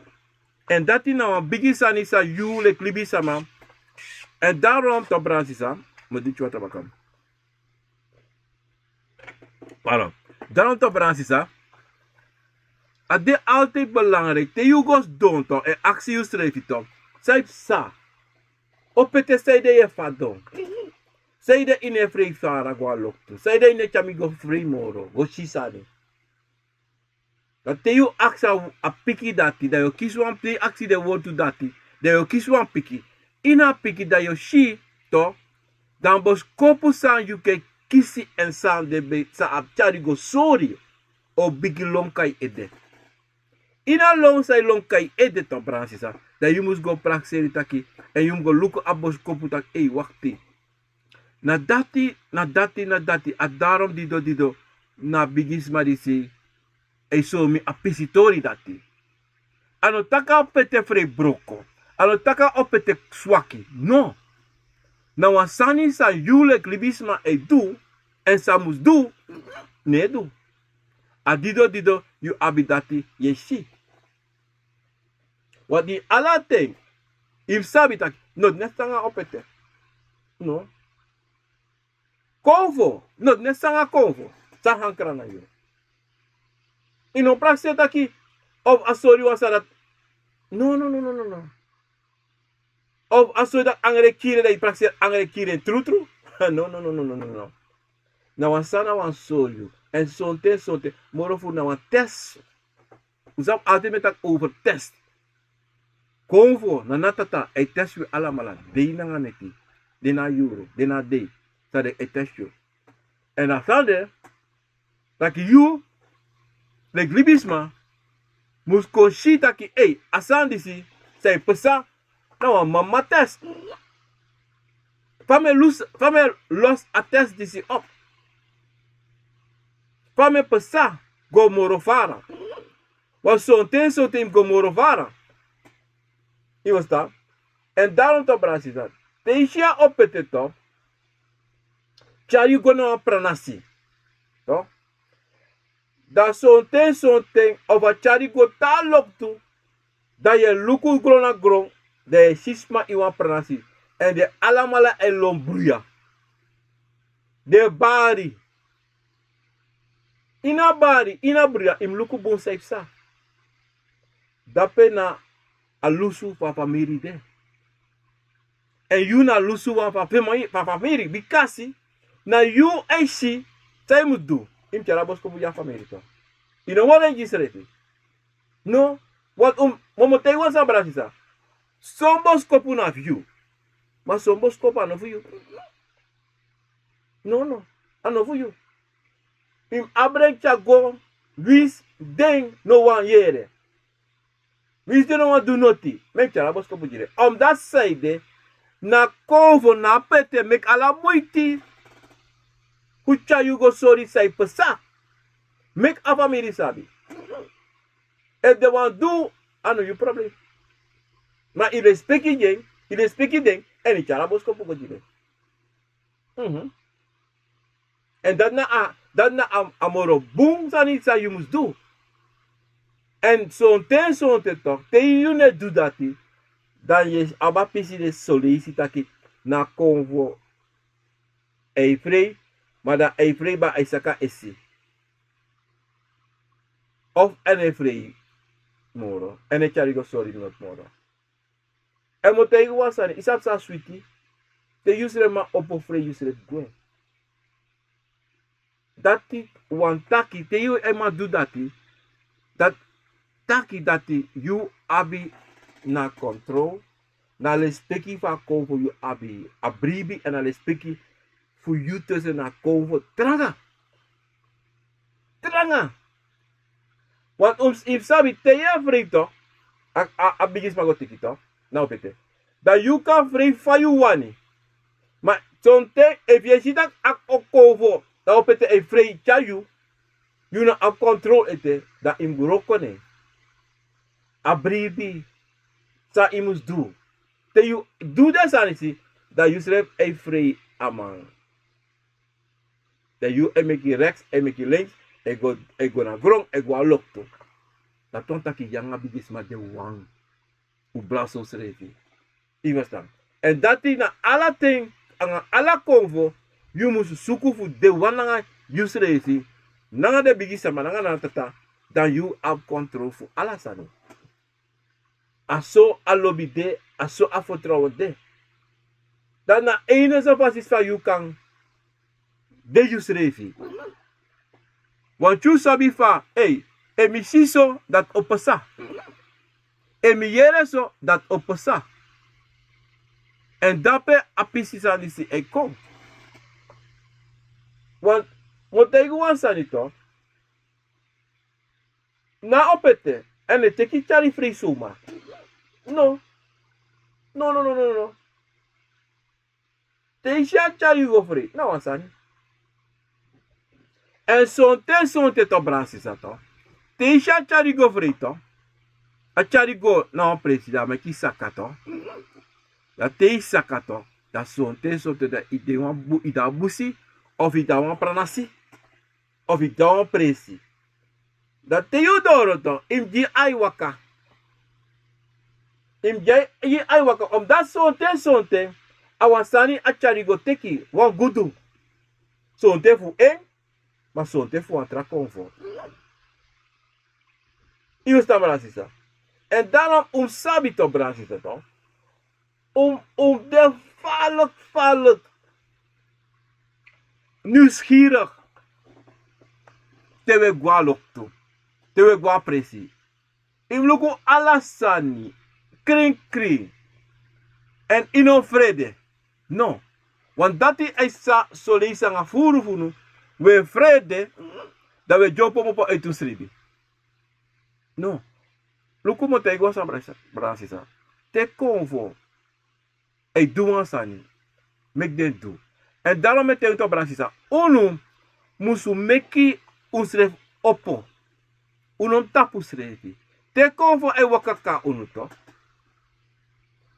Èn dati na wan bigi sani san yu leki libisma. Èn daron to, brada sisa, mi o drinki watra baka. Pardon. Daron to, brada sisa, a de altijd belangrijk te yu go sidon to, èn aksi yusrefi to, san e psa? Opete, sanede yu e fadon? Sanede yu no e frei fara go na loktu? Sanede yu no e tyari mi go frei moro go si sani? Dan te yu aksi a pikin dati, dan yu o kisi wan, te yu aksi den wortu dati, dan yu o kisi wan pikin. Ini a pikin dan yu o si, to, dan boskopu san yu kan kisi èn san den be, san a tyari go sori, o bigin lon kon na yu ede. Ini a lon san e lon kon na yu ede, to, brada sisa, dan yu mus go prakseri taki, èn yu mus go luku a boskopu taki, ei, wakti. Na dati, na dati, na dati, a daron dido, dido, na bigisma disi e sori mi a pisitori dati. A no taki a opete frei broko. A no taki a opete swaki. No. Na wan sani san yu leki libisma e du, èn san mus du, no e du. A dido, dido, yu abi dati, yu e si. Wan di ala ten, yu mus sabi taki, no, neti nanga opete. No. Konfo, no, neti nanga konfo. San hankra na yu. Yu no prakseri taki, of a sori wan sani dati. No, no, no, no, no, no. Of a sori dati angre kiri, dan yu prakseri angre kiri en trutru. No, no, no, no, no, no, no. Na wan sani, na wan sori yu. Èn sonten, sonten, moro fu na wan test. Un sabi, altijd mi e taki over test. Konfo, na natata, a e test wi alamala, dei nanga neti, den na yuru, den na dei, san den e test yu. Èn a sani de, taki yu, leki libisma, mus kon si taki, ei, a sani disi, san e psa, na wan mama test. Fa mi e lus, fa mi e los a test disi op. Fa mi e psa go moro fara. Wan sonten, sonten yu mus go moro fara. Yu e ferstan? Èn daron to, brada sisa, te yu si a opete to, tyari yu go na wan pranasi. To. Dan sonten, sonten, of a tyari yu go te a loktu, dan yu e luku gron na gron, dan yu e si sma ini wan pranasi. Èn den alamala e lon bruya. Den e bari. Ini a bari, ini a bruya, yu mus luku bun san e psa. Dape na a lusu fu a famiri de. Èn yu na lusu wan fu a famiri, fu a famiri, bikasi na yu e si san yu mus du. Yu mus tyari a boskopu gi a famiri to. Yu no wani gi yusrefi. No, want un, mi o taigi wan sani, brada sisa. Son boskopu na fu yu. Ma son boskopu a no fu yu. No, no, a no fu yu. Yu mus abra en tyari go, winsi den no wani yere. Winsi den no wani du noti, meki tyari a boskopu gi den. Omdati sanede, na konfo, na a opete meki ala muiti fu tyari yu go sori san e psa. Meki a famiri sabi. Efu den wani du, a no yu problem. Ma yu lespeki den, yu lespeki den, èn yu tyari a boskopu go gi den. Mhm. Èn dati na a, dati na a, a moro bun sani san yu mus du. Èn sonten, sonten tok, te yu no e du dati, dan yu e abi a pisi de son leisi taki na konfo. Ei frei, ma dan ei frei ba ei saka esi. Of en e frei moro, en e tyari go sori not moro. En mo taigi wan sani, i sabi san switi? Te yu srefi man opo frei yu srefi gwe. Dati wan taki te yu e man du dati, dati taki dati yu abi na kontrol. Na lespeki fu a konfo yu abi, a bribi èn a lespeki fu yu tese na konfo tranga. Tranga. Want un mus sabi te yu e frei to, a bigisma go teki to, na opete. Dan yu kan frei fa yu wani. Ma sonten efu yu e si tak' a konfo na opete e frei tyari yu, yu no abi kontrol ete, dan yu mus wroko ne en. A bribi san yu mus du. Te yu du den sani si, dan yu srefi e frei a man. Dan yu e meki reks, e meki lenks, e go na gron, e go a loktu. Dati wan taki yu nanga bigisma de wan. Un blasi unsrefi. Yu ferstan? Èn dati na ala ten, nanga ala konfo, yu mus suku fu de wan nanga yusrefi, nanga den bigisma nanga na tata. Dan yu abi kontrol fu ala sani. A so a lobi de, a so a fertrouwen de. Dan na enige fasi san yu kan de yusrefi. Want yu sabi fa, ei, efu mi si so, dati o pasa. Efu mi yere so, dati o pasa. Èn dape a pisi sani si e kon. Want mi o taigi wan sani tu. Na opete, èn e teki tyari frei suma. No. No, no, no, no, no. Te yu si a tyari yu go frei, na wan sani. Èn sonten sonten tu, brada sisa tu. Te yu si a tyari yu go frei tu. A tyari yu go na wan presi, dan a meki yu saka tu. Dan te yu saka tu, dan sonten sonten dan yu de wan busi, of yu de a wan pranasi, of yu de a wan presi. Dan te yu doro tu, yu mus gi yu ai waka. Yu mus gi yu ai waka, omdat sonten sonten a wan sani a tyari yu go teki wan gudu. Sonten fu en, ma sonten fu wan tra konfo. Yu mus tan, brada sisa. Èn dan un mus sabi tu, brada sisa tu. Un mus de falik, falik. Nuskirik. Te un e go a loktu, te un e go a presi. Yu mus luku ala sani, krin krin. Èn yu no frede. No. Want dati a e sa soleisi nanga furu fu unu. Un e frede. Dan un e dyompo kmopo uiti un sribi. No. Luku mi o taigi wan sani, brada sisa. Te konfo e du wan sani, meki den du. Èn daro mi e taigi unu tu, brada sisa, unu musu meki unsrefi opo. Un no mus tapu unsrefi. Te konfo e waka kon na unu tu,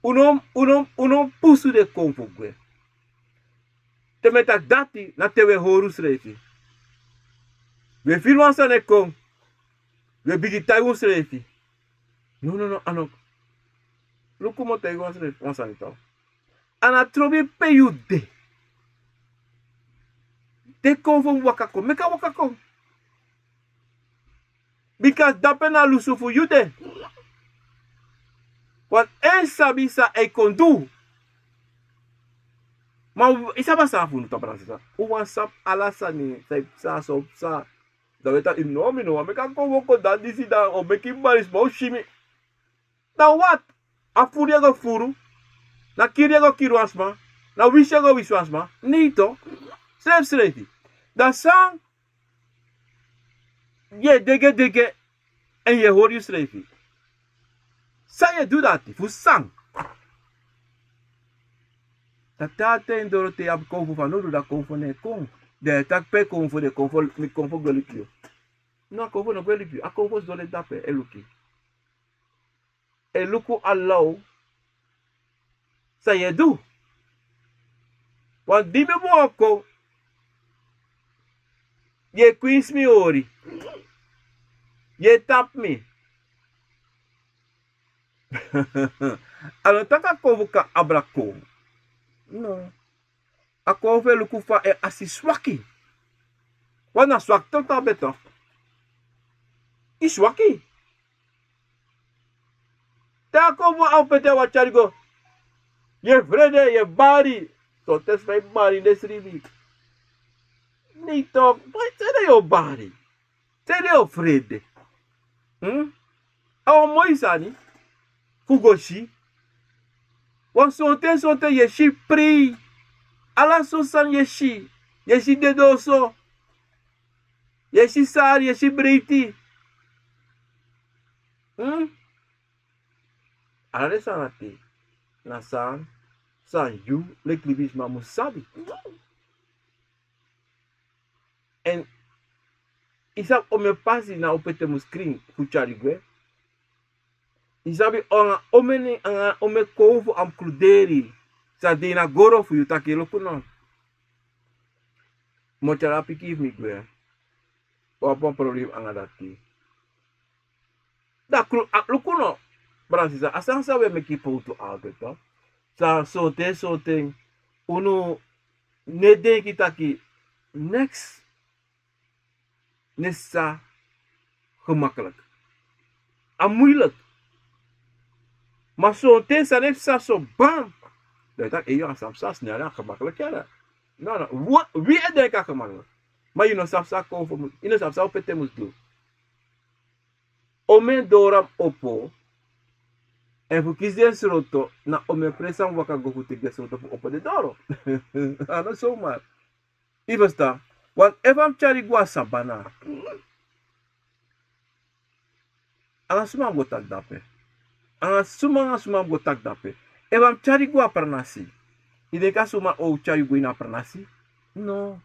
un no mus pusu den konfo gwe. Te mi e taki dati, na te un e hori unsrefi. Un e firi wan sani e kon, un e bigin taigi unsrefi. No, no, no, a no. Luku mi o taigi wan sani tu. A na trobi pe yu de. Te konfo mus waka kon, meki a waka kon. Bika dape na lusu fu yu de. Want en sabi san a e kon du. Ma yu sabi san fu unu tu, brada sisa. Un wani sabi ala sani san a so psa. Dan un e taki, no, mi no wani meki a konfo kon, dan disi dan o meki mi bari sma o si mi. Dan wat? A furu yu e go furu. Na kiri yu e go kiri wan sma. Na wisi yu e go wisi wan sma. Nei tu. Srefsrefi. Dan san yu e degedege èn yu e hori yusrefi? San yu e du dati, fu san? Dati a ten doro te yu abi konfo fanowdu, dan konfo no e kon. Dan yu e taki pe konfo de, konfo, mi konfo gwe luku yu. No, a konfo no gwe luku yu. A konfo sidon de dape e luku yu. E luku a law san yu e du. Wan di mi booko, yu e kwinsi mi hori. Yu e tapu mi. A no taki a konfo kan abra kon. No. A kon fu e luku fa en asi swaki. Wan na swaki tok' tapu en tok'. Yu swaki. Te a kon fu a o pete wan tyari go. Yu e frede, yu e bari. Sonten sma e bari ini den sribi. Nei tok', sede yu o bari? Sede yu o frede? A wan moi sani fu go si. Wan sonten sonten yu e si prei. Ala sortu sani yu e si. Yu e si dede oso. Yu e si sari, yu e si breiti. Ala den sani dati na san san yu leki libisma mus sabi. Èn yu sabi omeni pasi na opete mus krin fu tyari gwe. Yu sabi anga omeni anga omeni kon fu a mus kruderi. San de ini a goro fu yu taki luku no. Mi o tyari a pikin fu mi gwe. Un abi wan problem anga dati. Dan kru a luku no. Bransisa a sani san un e meki powtu altid. San sonten sonten unu no e denki taki neks no e sa gemakliki. A muiliki. Ma sonten san no e psa so bam. Dan yu taki eyo a san psa snel a gemakliki yara. No no. Wi e denki a gemakliki. Ma yu no sabi san kon fu yu no sabi san opete mus du. Omeni doro a mus opo. Èn fu kisi den sroto na omeni presi a mus waka go fu teki den sroto fu opo den doro. A no somar. Yu ferstan? Wan efu a mus tyari go a sabana. Anga suma a mus go taki dape? Anga suma anga suma a mus go taki dape? Efu a mus tyari go a pranasi, yu denki a suma o tyari go ini a pranasi? No.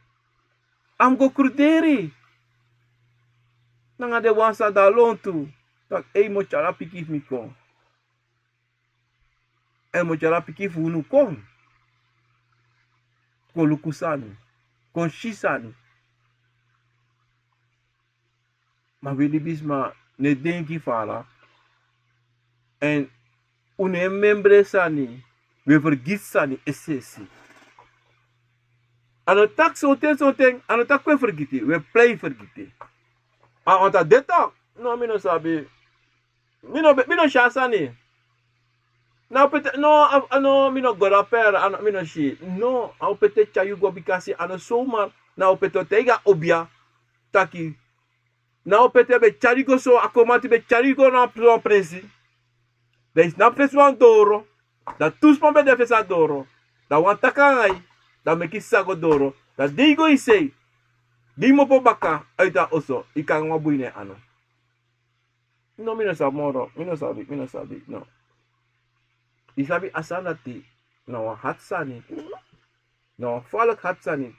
A mus go kruderi nanga den wan san de a lontu. Tak' ei mi o tyari a pikin fu mi kon. Èn mi o tyari a pikin fu unu kon. Kon luku sani. Kon si sani. Ma wi libisma no e denki fu ala. Èn un no e membre sani. Wi e fergiti sani es'esi. A no taki sonten sonten a no taki wi e fergiti wi e plei fergiti. A wanta de tok'. No mi no sabi. Mi no si a sani. Na opete no a no mi no go dape. Mi no si no a opete tyari yu go bikasi a no somar. Na opete o taigi a obia taki na opete ben tyari go so a komati ben tyari go na wan presi. Dan yu snapu fesi wan doro. Dan tu sma ben de fesi a doro. Dan wan taki nanga yu. Dan meki sisa go doro. Dan di yu go yu sei di yu mopo baka a yu tan oso yu kon nanga wan bui na en ano. No mi no sabi moro mi no sabi mi no sabi no. Yu sabi a sani dati na wan hati sani. Na wan faliki hati sani.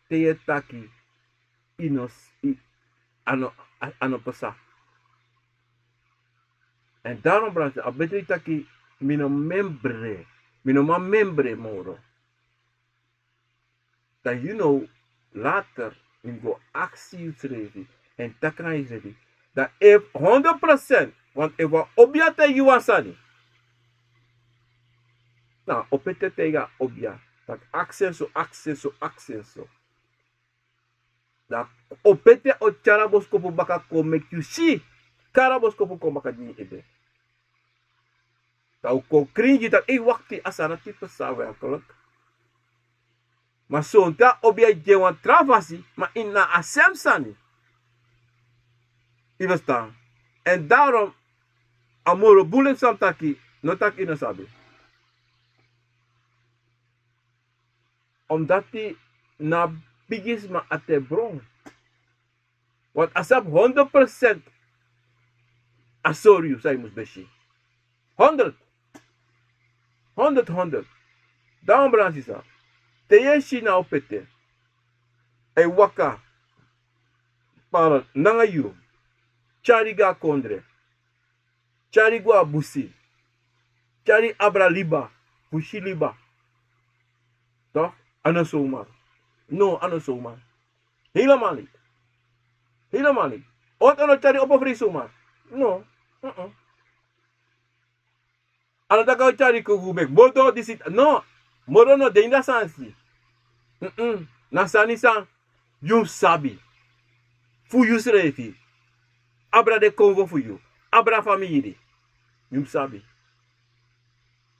Te yu e taki yu no si a no pasa. Èn daron bransi a betri taki mi no membre. Mi no man membre moro. Dan yu no later yu mus go aksi yusrefi èn taki na yusrefi. Dan efu honderd prosent want efu wan obia taigi yu wan sani. Na opete taigi a obia taki aksi en so aksi en so aksi en so. Dan opete o tyari a boskopu baka kon meki yu si. Kari a boskopu kon baka gi yu ede. Dan un kon kringi dan ei wakti a sani a tipe san werkelik. Ma sonten a obi a gi en wan tra fasi ma ini na a sem sani. Yu ferstan? Èn darom a moro bun leki san mi taki no taki yu no sabi. Omdati na a bigisma ati e bron. Want a sabi honderd prosent a sori yu san yu mus ben si. Honderd. Honderd honderd. Dan wan brada sisa, te yu e si na opete a e waka nanga yu, tyari go na kondre, tyari go na busi, tyari abra liba, fu si liba. Tok'? A no sowmar. No a no sowmar. Hei lamali. Hei lamali. Ot a no tyari opo frei sowmar. No. A no taki a o tyari kuku meki modo disi. No. Modo no de ini a sani si. Mm-mm. Na sani san yu mus sabi fu yu srefi, abra den konfo fu yu, abra famiri, yu mus sabi.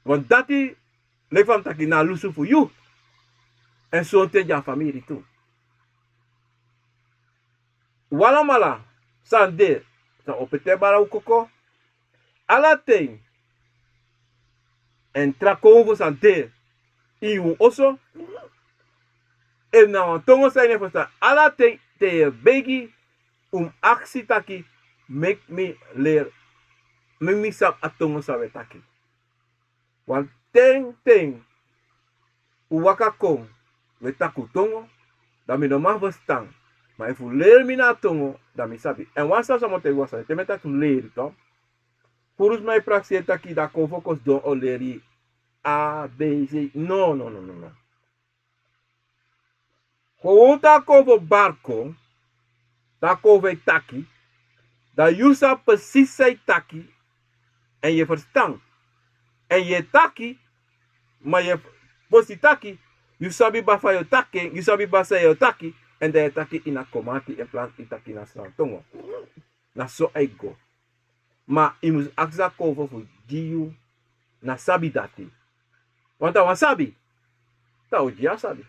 Want dati, leki fa mi taki, na lusu fu yu. Èn sonten gi a famiri tu. Wi alamala san de, san o pete bara un koko, ala ten, èn tra konfo san de ini un oso, efu na wan tongo san yu no e ferstan, ala ten te yu e begi, un mus aksi taki, meki mi leri, meki mi sabi a tongo san un e taki. Wan ten ten un waka kon, un e taki un tongo, dan mi no man ferstan. Ma efu un leri mi na a tongo, dan mi sabi. Èn wan sani san mi o taigi wan sani, te mi e taki leri, to, furu sma e prakseri taki dan konfo kon sidon o leri A B C. No, no, no, no, no. Kon un taki over barko, taki over e taki, dan yu sabi precies san e taki, èn yu e ferstan. Èn yu e taki, ma yu e fosi taki, yu sabi baka fa yu o taki en, yu sabi baka san yu o taki, èn dan yu e taki ini a komanti in plaats yu taki na sran tongo. Na so a e go. Ma yu mus aksi a konfo fu gi yu na sabi dati. Want a wan sabi, dan a o gi yu a sabi.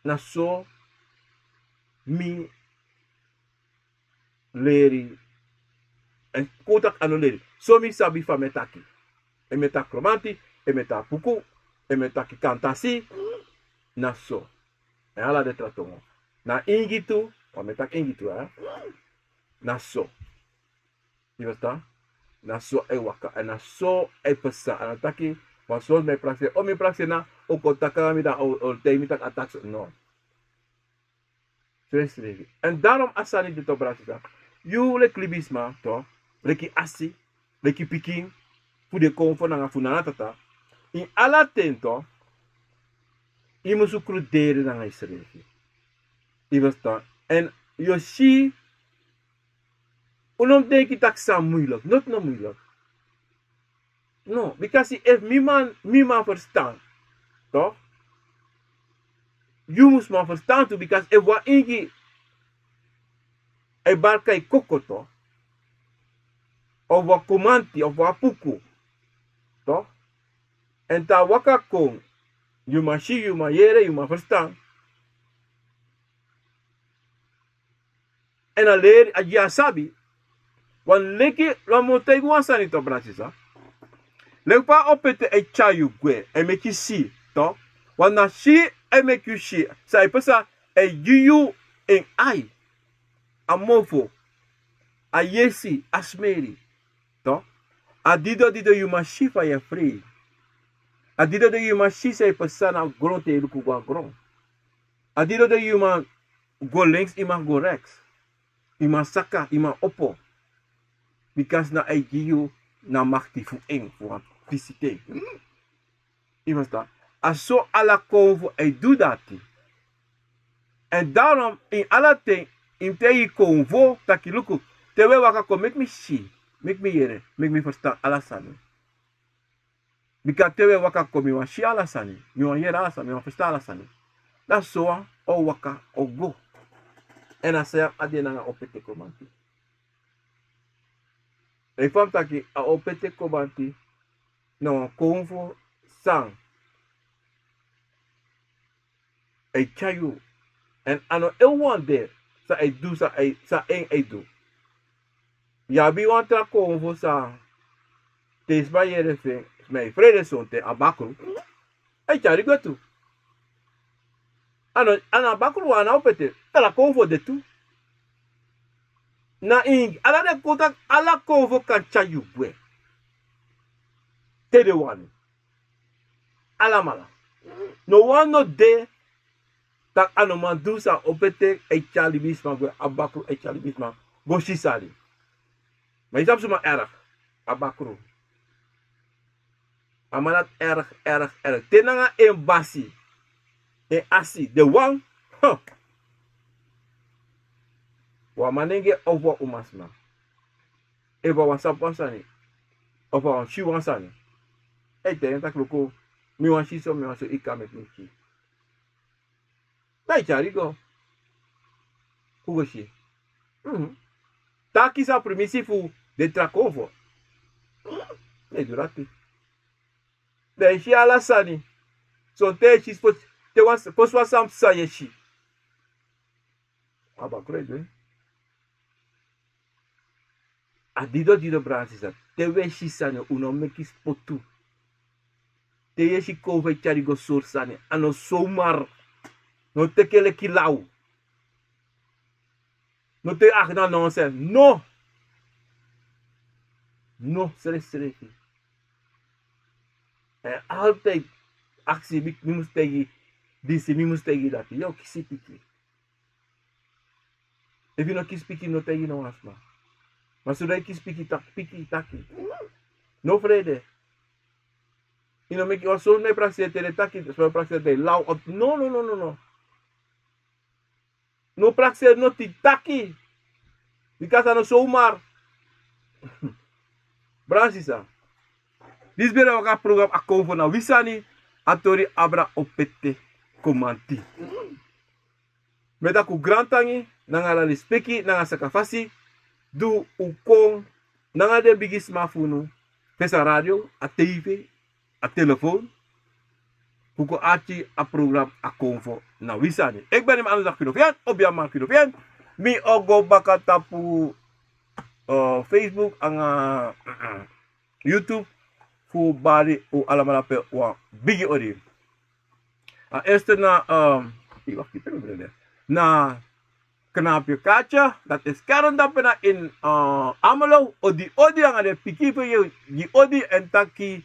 Na so mi leri, èn kon un taki a no leri. So mi sabi fa mi e taki. Efu mi e taki Kromanti, efu mi e taki Apuku, efu mi e taki Kantasi, na so. Èn ala den tra tongo. Na Ingi tu, want mi e taki Ingi tu, hè. Na so. Yu ferstan? Na so a e waka, èn na so a e pasa. A no taki, want soms mi e prakseri, o mi prakseri na, o kon taki nanga mi dan, o, o taigi mi taki a taki so, no. Srefsrefi. Èn daarom a sani de, to, brada, sisa. Yu leki libisma, to, leki asi, leki pikin fu den konfo nanga fu nana tata, ini ala ten, to, yu mus kruderi nanga yusrefi. Yu ferstan? Èn yu o si, un no mus denki taki san muilek, noti no muilek. No, bikasi efu mi man, mi man ferstan, to, yu mus man ferstan tu, bikasi efu wan Ingi e barka yu koko, to, of wan Kromanti, of wan Apuku, to, èn te a waka kon, yu man si, yu man yere, yu man ferstan. Èn a leri, a gi yu a sabi. Want leki, wan mi o taigi wan sani, to, brada, sisa. Leki fa a opete e tyari yu gwe, e meki yu si, to. Want na si e meki yu si, san e pasa, e gi yu en ai, a mofo, a yesi, a smeri, to. A didon didon yu man si fa yu e frei. A didon didon yu man si san e pasa na gron te yu luku go na gron. A didon didon yu man go links, yu man go rechts. Yu man saka, yu man opo. Bikasi na a e gi yu na makti fu en, fu wan fisiten. Yu ferstan? A so ala konfo e du dati. Èn daarom, ini ala ten, yu mus taigi konfo taki luku, te wi e waka kon, meki mi si, meki mi yere, meki mi ferstan ala sani. Bika te wi e waka kon, mi wani si ala sani, mi wani yere ala sani, mi wani ferstan ala sani. Dan so wan o waka o go. Èn a so a de nanga opete Kromanti. Efu a mus taki a opete Kromanti na wan konfo san e tyari yu. Èn a no en wan de san e du, san e, san en e du. Yu abi wan tra konfo san, te sma yere fu en, sma e frede sonten, a bakru e tyari gwe tu. A no, a no a bakru wan, a no opete, tra konfo de tu. Na Ingi, ala den kon taki, ala konfo kan tyari yu gwe. Te den wani. Alamala. No wan no de taki a no man du san opete e tyari libisma gwe, a bakru e tyari libisma go si sani. Ma yu sabi suma erg, a bakru. A man dati erg, erg, erg. Te nanga en basi, en asi, den wan, huh. Wan manenge of wan umasma. Efu a wani sabi wan sani, of a wani si wan sani, a e taigi en taki luku, mi wani si so, mi wani so, yu kan meki mi si. Te a e tyari go. Un go si. Mhm. Taki san primisi fu den tra konfo. Mhm. Ne durati. Dan yu e si ala sani. Sonten yu e si spotu, te wan, fosi wan sani psa yu e si. A bakru e du en. A dido dido, brada, sisa. Te un e si sani, un no meki spotu. Te yu e si konfo e tyari go sori sani, a no somar. No teki en leki law. No te akti na nonsens. No. No, srefsrefi. En altijd aksi mi, mi mus taigi disi, mi mus taigi dati. Yu o kisi pikin. Efu yu no kisi pikin, no taigi no wan sma. Ma so dan yu kisi pikin, taki, pikin, taki. No frede. Yu no meki wan sori, no e prakseri te den taki, so prakseri te law op. No, no, no, no, no. No prakseri noti, taki. Bika san no somar. Brada, sisa. Disi ben de wan program A Konfo na Wi Sani, a tori abra Opete Komanti. Mi e taki un grantangi, nanga ala lespeki, nanga sakafasi, di un kon nanga den bigisma fu unu, fesi a radio, a tv, a telefoon, fu kon arki a program A Konfo na Wi Sani. Eki ben de mi anu Zaki Filofian, obiaman Filofian. Mi o go baka tapu, eh, Facebook nanga YouTube fu bari un alamala pe wan bigi odi. A eerste na, ehm, yu wakti, pe mi brede. Na Knapje Katje, dati e skerm dape na ini, eh, Amelo, odi odi nanga den pikin fu yu, gi odi èn taki,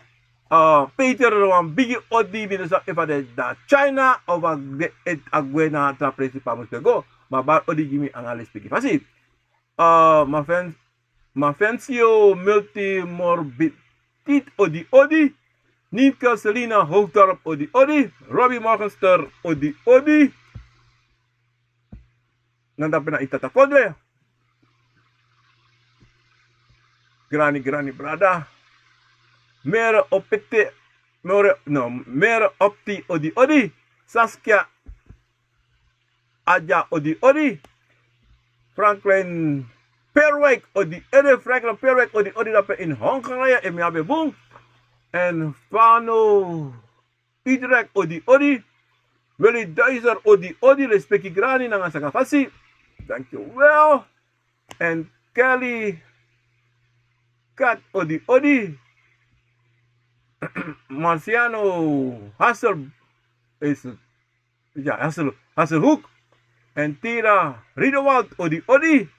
eh, Peter, wan bigi odi, mi no sabi efu a de na China of a de a gwe na tra presi pe a mus go. Ma bari odi gi mi nanga lespeki fasi. Eh, ma fen Mafensio Multimorbitit, odi odi. Nienke Selina Hoogdorp, odi odi. Robbie Morgenster, odi odi. Na dape na i tata Kodre. Grani, grani, brada. Mere Opete, Mere, no, Mere Opti, odi odi. Saskia Adja, odi odi. Franklin Perwijk, odi odi. Franklin Perwijk, odi odi, dape in Hongarije, efu mi abi bun. Èn Fano Utrecht, odi odi. Willy Duizer, odi odi, lespeki grani nanga sakafasi. Dankjewel. Èn Kelly Kat, odi odi. Marciano Hassel is Ja, Hassel, Hasselhoek. Èn Tira Riedewald, odi odi.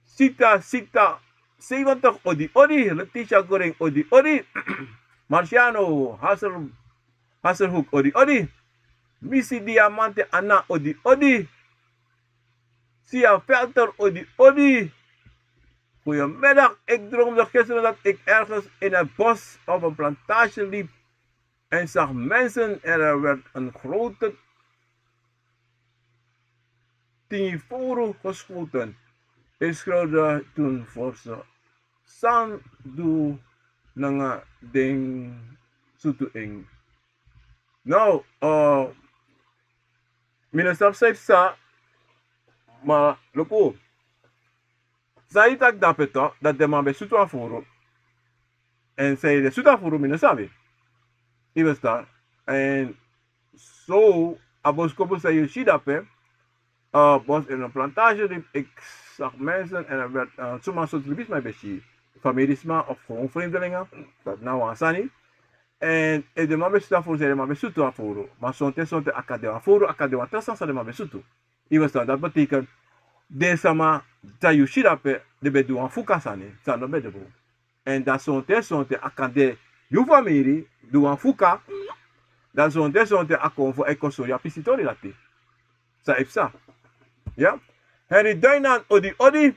Sita, Sita, zeventig, odi odi. Letitia Goring, odi odi. Marciano Hassel, Hasselhoek, odi odi. Missy Diamante Anna, odi odi. Sia Velter, odi odi. Goedemiddag, ik droomde gisteren dat ik ergens in het bos op een plantage liep en zag mensen en er werd een grote tinifuru geschoten. Ik schreeuwde toen voor ze. San du nanga den sutu en. Now, uh, mi no sabi san yu sa, ma luku. San yu taki dape toch, dati den man ben sutu a furu. Èn san yu de sutu a furu, mi no sabi. Yu e ferstan? Èn so, a boskopu san yu si dape, uh, bos in een plantage liep, ik zag mensen en er werd, uh, suma sortu libisma yu ben si. Familiesma of gewoon vreemdelingen, dati na wan sani. Èn efu den man ben sutu a furu, san den man ben sutu a furu. Ma sonten sonten a kan de wan furu, a kan de wan tra sani san den man ben sutu. Yu e ferstan, dati betekent, den sama san yu si dape, den ben du wan fuka sani san no ben de bun. Èn dan sonten sonten a kan de yu famiri du wan fuka. Dan sonten sonten a kon fu a e kon sori a pisitori dati. San yu e psa? Ya. Henry Duinan, odi odi.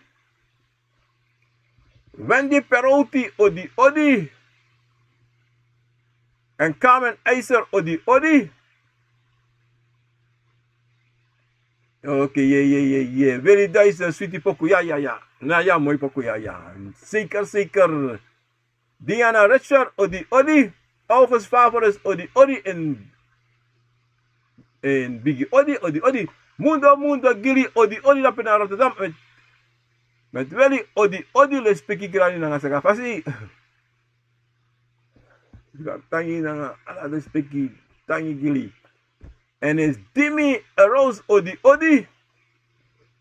Wendy Perouti, odi odi. Èn Carmen Eiser, odi odi. Oké, ye, ye, ye, ye. Willy Duister, switi poku, ya, ya, ya. Na ya, moi poku, ya, ya. Zeker, zeker. Diana Richard, odi odi. August Favorus, odi odi. Èn En bigi odi, odi, odi. Mundo, mundo, gili, odi, odi, dape na Rotterdam. Met, met weli, odi, odi, lespeki grani nanga saka fasi. Tangi nanga ala lespeki, tangi gili. En is Dimi Rose, odi, odi.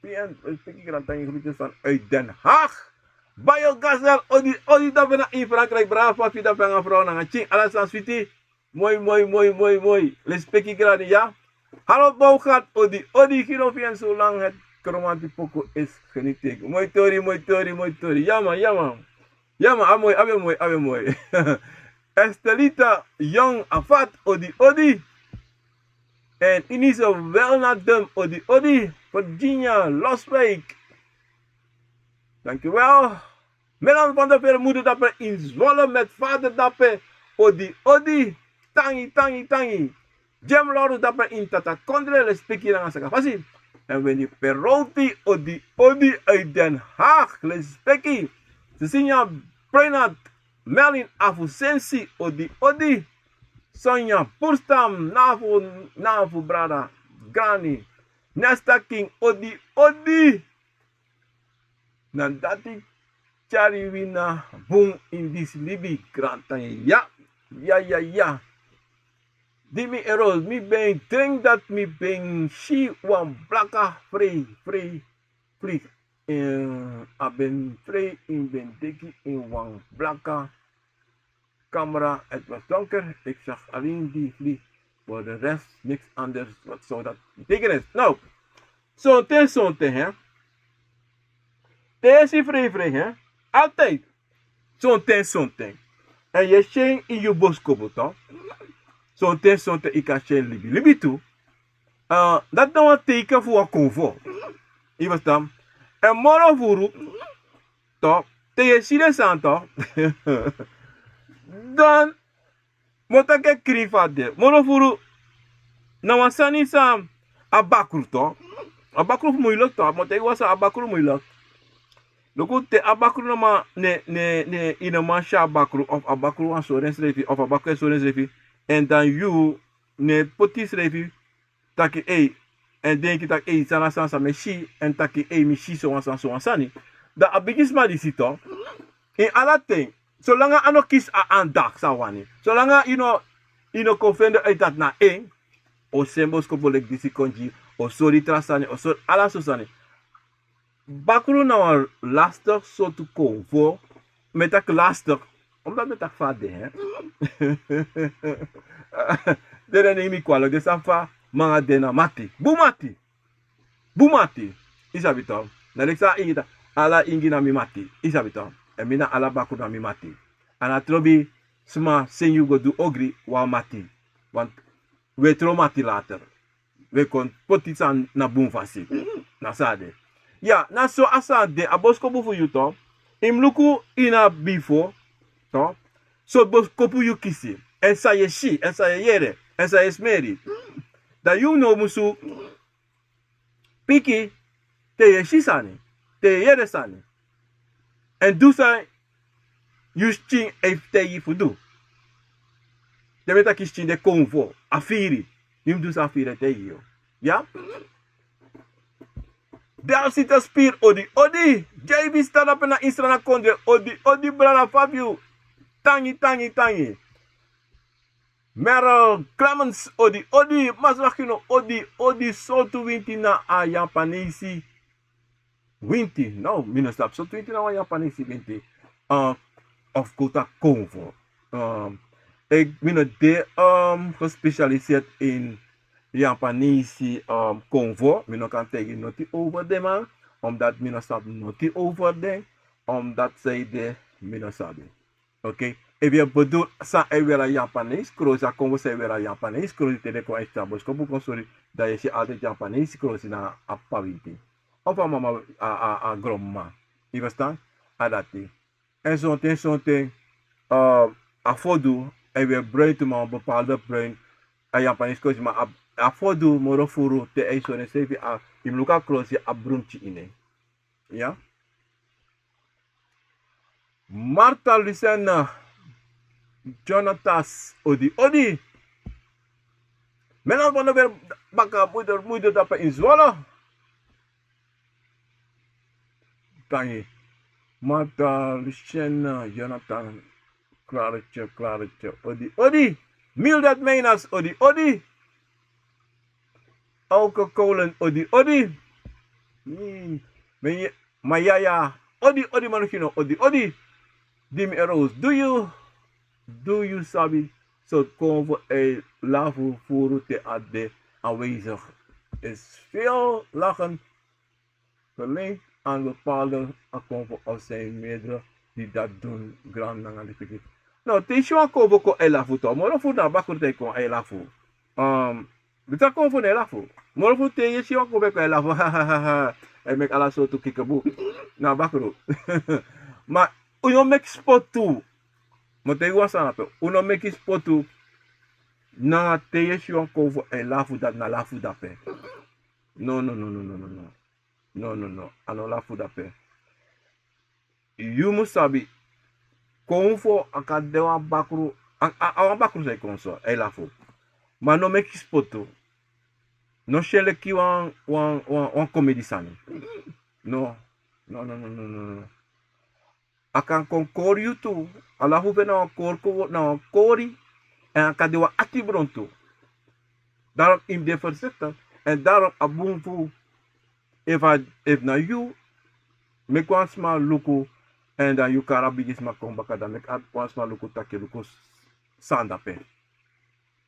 Pian, lespeki gran tangi groetjes vanuit Den Haag. Bayo Gazel, odi, odi, dape na in Frankrijk, brava, fida, fanga, vrouw, nanga ching, ala san switi. Moi, moi, moi, moi, moi. Lespeki grani, ya. Hallo Bouwgat, odi, odi, Giro Fian, zolang het Kromanti Poco is, geniet ik. Moi tori, moi tori, moi tori. Ja man, ja man. Ja man, a moi, a ben moi, a ben moi. Estelita Young Afat, odi, odi. En Inise Welnadum, odi, odi. Virginia Loswijk. Dankjewel. Melan van der Veer, moeder dape in Zwolle met vader dape. Odi, odi. Tangi, tangi, tangi. Jim Lawrence dape in Tata Kondre, lespeki nanga saka fasi. En Wendy Perotti, odi, odi, uit Den Haag, lespeki. Cecilia Preynard, Melin Afusensi, odi, odi. Sonja Purstam, Nafu, Nafu brada, Gani. Nesta King, odi, odi. Na dati tyari wi na bun ini disi libi, grantangi. Ya, ya, ya, ya. Di mi erol, mi ben drink dat mi ben si wan blaka frei, frei, frei. Eh, a ben frei, in ben deki in wan blaka camera, het was donker. Ik zag alleen die vlieg. Voor de rest niks anders wat zou dat betekenen. Nou, sonten, sonten, hè. Te yu si frei frei, hè. Altijd. Sonten, sonten. En yu e si en ini yu boskopu, toch. Sonten, sonten yu kan si en libi libi tu. Eh, dati na wan teken fu wan konfo. Yu verstaan? En moro furu, toch, te yu e si den sani, toch, dan mi o taki en krin fa a de. Moro furu na wan sani san a bakru, toch. A bakru fu moeilijk, toch. Mi o taki wan sani, a bakru moeilijk. Luku, te a bakru no man, ne, ne, ne, yu no man si a bakru, of a bakru wani sori ensrefi, of a bakru e sori ensrefi, en dan yu no e poti yusrefi taki ei, en denki taki ei, san na a sani san mi e si, en taki ei, mi si sowan sani, sowan sani. Dan a bigisma disi, toch, ini ala ten, solanga a no kisi a aandacht san a wani, solanga yu no, yu no kon fende uit dati na en, o seni boskopu leki disi kon gi, o sori tra sani, o sori ala so sani. Bakru na wan lastig sortu konfo. Mi e taki lastig, omdat mi e taki fa a de, hè. Den, den e nemi kwalik, den sabi fa mi nanga den na mati. Bun mati. Bun mati. Yu sabi, toch. Na leki san a ingi taki, ala ingi na mi mati. Yu sabi, toch. En mi na ala bakru na mi mati. A no trobi sma seni yu go du ogri, wan mati. Want wi e tron mati later. Wi e kon poti sani na bun fasi. Na so a de. Ya, na so a sani de, a boskopu fu yu, toch. Yu mus luku ini a bifo, toch. So boskopu yu kisi. En san yu e si, en san yu e yere, en san yu e smeri. Dan yu no musu piki te yu e si sani, te yu e yere sani. En du san yu skin e taigi yu fu du. Te mi e taki skin de konfo, a firi. Yu mus du san a firi e taigi yu. Ya? Delsita Spir, odi, odi. J B Star dape na Instrana Kondre, odi, odi, brada Fabio. Tangi, tangi, tangi. Meryl Clemens, odi, odi. Masrachino, odi, odi. Sortu winti na a Yapanesi winti? No, mi no sabi sortu winti na wan Yapanesi winti. Ah, of go taki konfo. Ehm, ik, mi no de, ehm, gespecialiseerd in Yapanese, ehm, konfo. Mi no kan taigi noti over den man, omdat mi no sabi noti over den, omdat zij de, mi no sabi. Oké. Efu yu e bedoel san e weri a Yapanese krosi, a konfo san e weri a Yapanese krosi, te den kon a ini a boskopu kon sori, dan yu e si altijd Yapanese krosi na a p'pa winti. Of a mama, a, a, a gronmama. Yu verstaan? A dati. En sonten, sonten, eh, a fodu, a e weri bruin tu, ma wan bepaalde bruin, a Yapanese krosi, ma a, a fodu moro furu, te a e sori ensrefi, a, yu mus luku a krosi, a bruin pikin ini en. Ya. Martha Lucena Jonatas, odi, odi. Melan van der Weer, Baka moeder, moeder dape in Zwolle. Tangi. Martha, Lucienne, Jonathan, Klaretje, Klaretje, odi, odi. Mildred Meinas, odi, odi. Auke Kolen, odi, odi. Hmm. Mayaya, odi, odi, Manukino, odi, odi. Dimi Eros, do you, do you sabi so kon fu ei lafu furu te a de aanwezig is veel lachen geleid aan bepaalde akomfo of zijn meerdere die dat doen, grand nanga de pikin. No, te yu si wan akomfo kon ei lafu to, moro fu na bakru te kon ei lafu. Um, bisa kon fu na ei lafu. Moro fu te yu si wan akomfo kon ei lafu. Hij maakt alles zo to kickable. Na bakru. Maar u no meki spotu. Maar te yu wan sani ape. U no meki spotu. Na te yu si wan akomfo ei lafu, dat na lafu dape. No, no, no, no, no, no, no. No, no, no. A no lafu dape. Yu mu sabi. Kon fu a kan de wan bakru. A, a, a wan bakru san e kon so, ei lafu. Ma no meki spotu. No si en leki wan, wan, wan, wan komedi sani. No. No, no, no, no, no, no. A kan kon kori yu tu. A lafu fu en na wan kori kon, na wan kori. Èn a kan de wan ati bron tu. Daarom yu mus de voorzichtig. Èn daarom a bun fu, efu a, efu na yu, meki wan sma luku, èn dan yu kari a bigi sma kon baka, dan meki a wan sma luku taki luku san dape.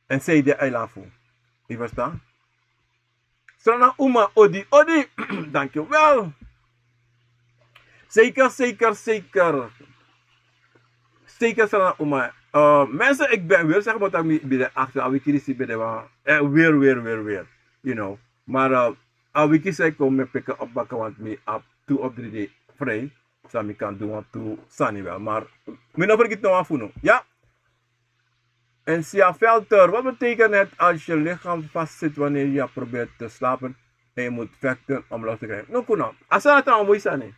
Èn sei de ei lafu. Yu ferstan? Srana Uma, odi, odi. Dankjewel. Zeker, zeker, zeker. Zeker, Srana Uma. Eh, mensen, ik ben weer, zeg maar, dat ik ben achter a wiki disi ben de wan. Eh, weer, weer, weer, weer. You know. Maar, eh, a wiki san e kon mi e piki op baka, want mi abi tu of dri dei vrij. San mi kan du wantu sani wel. Maar mi no fergiti no wan fu unu. Ya. En Sia Velter, wat betekent het als je lichaam vastzit wanneer je probeert te slapen en je moet vechten om los te krijgen? No, kuna. A sani dati na wan moi sani.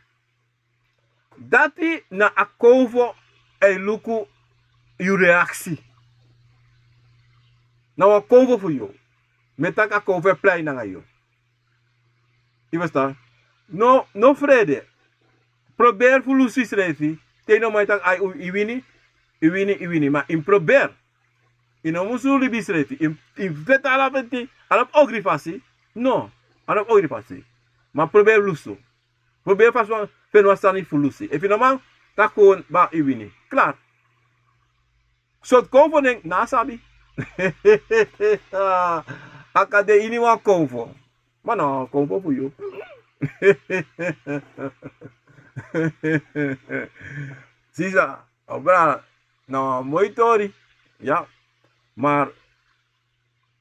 Dati na akomfo, a e luku yu reaksi. Na wan akomfo fu yu. Mi e taki akomfo e plei nanga yu. Yu ferstan? No, no frede. Proberi fu lusu yusrefi. Te yu no man, yu taki ai, yu wini, yu wini, yu wini. Ma yu mus proberi. Yu no musu libi yusrefi. Yu mus, yu mus feti ala feti, ala ogri fasi. No, ala ogri fasi. Ma proberi lusu. Proberi fasi wan, feni wan sani fu lusu. Efu yu no man, taki kon, baka yu wini. Klaar. Sortu akomfo nen, na a sabi. A kan de ini wan akomfo. Ma na wan akomfo fu yu. Sisa, o bra, na wan moi tori. Ya. Maar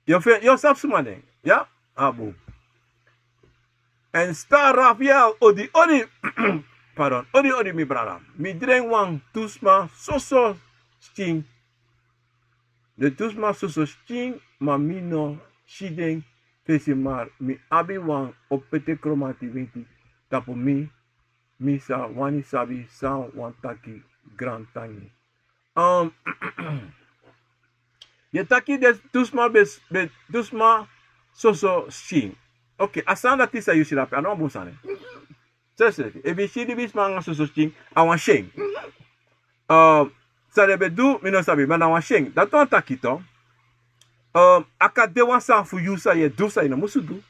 yu o fe-, yu o sabi suma nen. Ya, a bun. En Star Rafael, odi, odi. Pardon, odi, odi, mi brada. Mi dringi wan tu sma soso skin. Den tu sma soso skin, ma mi no si den fesi, maar mi abi wan opete kromati winti tapu mi, mi sa wani sabi san wan taki. Grantangi. Um, yu e taki den tu sma be, be, tu sma soso skin. Oké, a sani dati san yu si drape, a no wan bun sani. Srefi, efu yu si libisma nanga soso skin, a wan syen. Um, san den be du, mi no sabi, ma na wan syen. Dati wani taki tu, um, a kan de wan sani fu yu san yu e du san yu no musu du.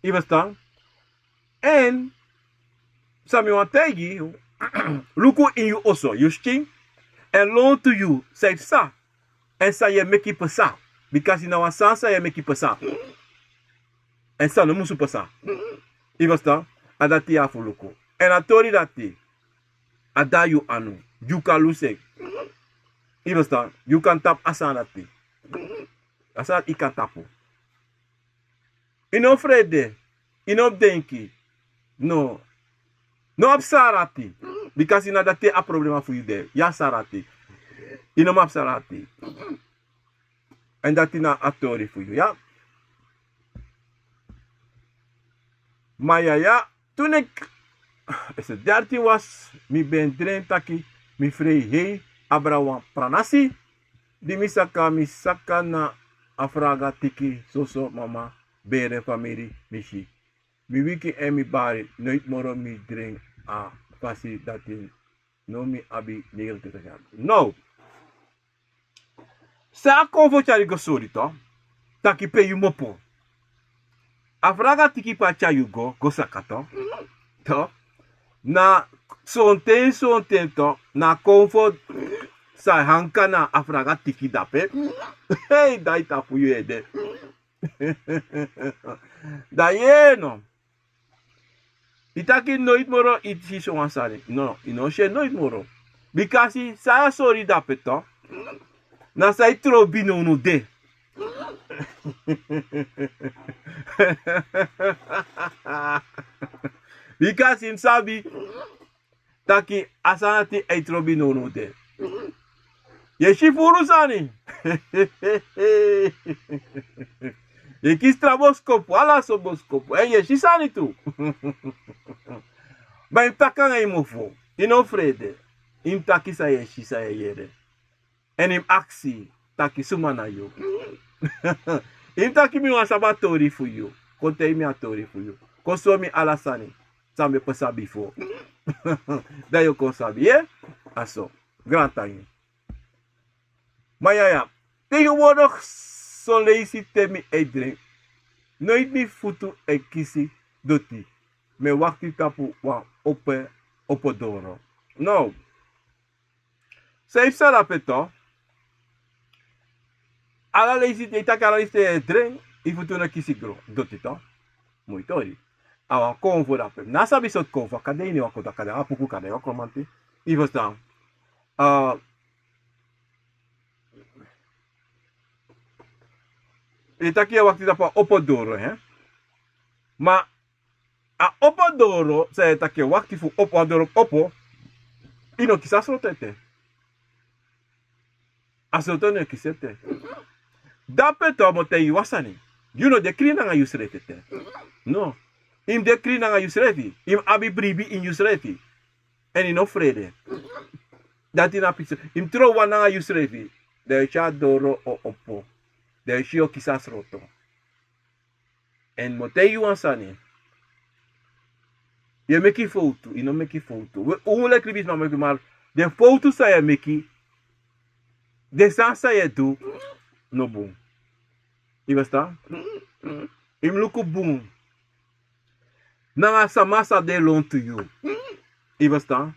Yu ferstan? En san mi wani taigi yu, luku ini yu oso, yu skin, èn lontu yu san yu psa, èn san yu e meki psa. Bikasi na wan sani san yu e meki psa. Èn san no musu psa. Yu ferstan? A dati yu abi fu luku. Èn a tori dati, a de na yu anu. Yu kan lusu en. Yu ferstan? Yu kan tapu a sani dati. A sani yu kan tapu. Yu no frede, yu no denki. No. No abi sari ati. Bikasi na dati a problema fu yu de. Yu abi sari ati. Yu no man abi sari ati. Èn dati na a tori fu yu, ya. Ma ya, ya, toen ik is het dertien was, mi ben drenti taki mi frei hei abra wan pranasi. Di mi saka, mi saka na a fraga tiki soso mama bere famiri mi si. Mi wiki èn mi bari noiti moro mi dringi a fasi dati. No mi abi negentig yari. No. San a kon fu tyari go sori to taki pe yu mopo. A fraga tiki pe a tyari yu go go saka to. To na sonten sonten to na kon fu sa hanka na a fraga tiki dape. Hei dai tapu yu ede. Da yee no. I taki noiti moro i si so wan sani no i no si en noiti moro. Bikasi san a sori dape to na san i trobi nownu de. Bikasi mi sabi taki a sani ati a e trobi nownow de. Yu e si furu sani. Yu e kisi tra boskopu ala so boskopu èn yu e si sani tu. Ma yu mus taki nanga yu mofo. Yu no frede. Yu mus taki san yu e si san yu e yere. Èn yu mus aksi taki suma na yu. Yu mus taki mi wani sabi a tori fu yu. Kon taigi mi a tori fu yu. Kon sori mi ala sani san mi e pasa bifo. Dan yu o kon sabi ye. A so. Grantangi. Ma yaya, te yu wodok son leisi te mi e dringi. Noiti mi futu e kisi doti. Mi e wakti tapu wan opo doro. No. San yu psa dape to. Ala leisi te yu taki ala leisi te yu e dren yu futu no kisi gron doti to. Moi tori. A wan konfo dape mi na sabi sortu konfo a kade ini wan konfo a kade a puku kade wan konfo manti. Yu festan? Yu taki yu e wakti tapu a opo doro. Ma a opo doro san yu e taki e wakti fu opo a doro opo. Yu no kisi a sroto ete. A sroto no e kisi ete. Dape tu a mo taigi yu wan sani. Yu no de krin nanga yusrefi ete. No. Yu mus de krin nanga yusrefi. Yu mus abi bribi ini yusrefi. Èn yu no frede. Dati na pisi yu mus tron wan nanga yusrefi. Dan yu si a doro o opo. Dan yu si yu o kisi a sroto. Èn mi o taigi yu wan sani. Yu e meki fowtu yu no meki fowtu un leki libisma meki mari. Den fowtu san yu e meki den sani san yu e du no bun. Yu festan? Yu mus luku bun. Nanga sama sa de lontu yu. Yu festan?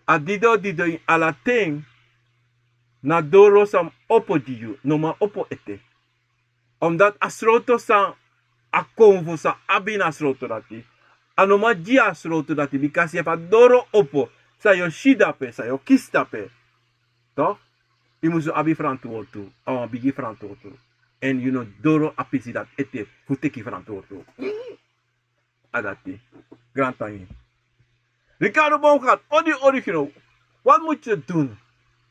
A dido dido ini ala ten. Na doro san mus opo gi yu no man opo ete. Omdati a sroto san a konfo san abi na a sroto dati. A no man gi yu a sroto dati bikasi efu a doro opo san yu o si dape san yu o kisi dape. Tok. Yu mus abi frantwortu. A wan bigi frantwortu. Èn yu no doro a pisi dati ete fu teki frantwortu. A dati. Grantangi. Ricardo Bongard odi odi gino. Wat mutu dun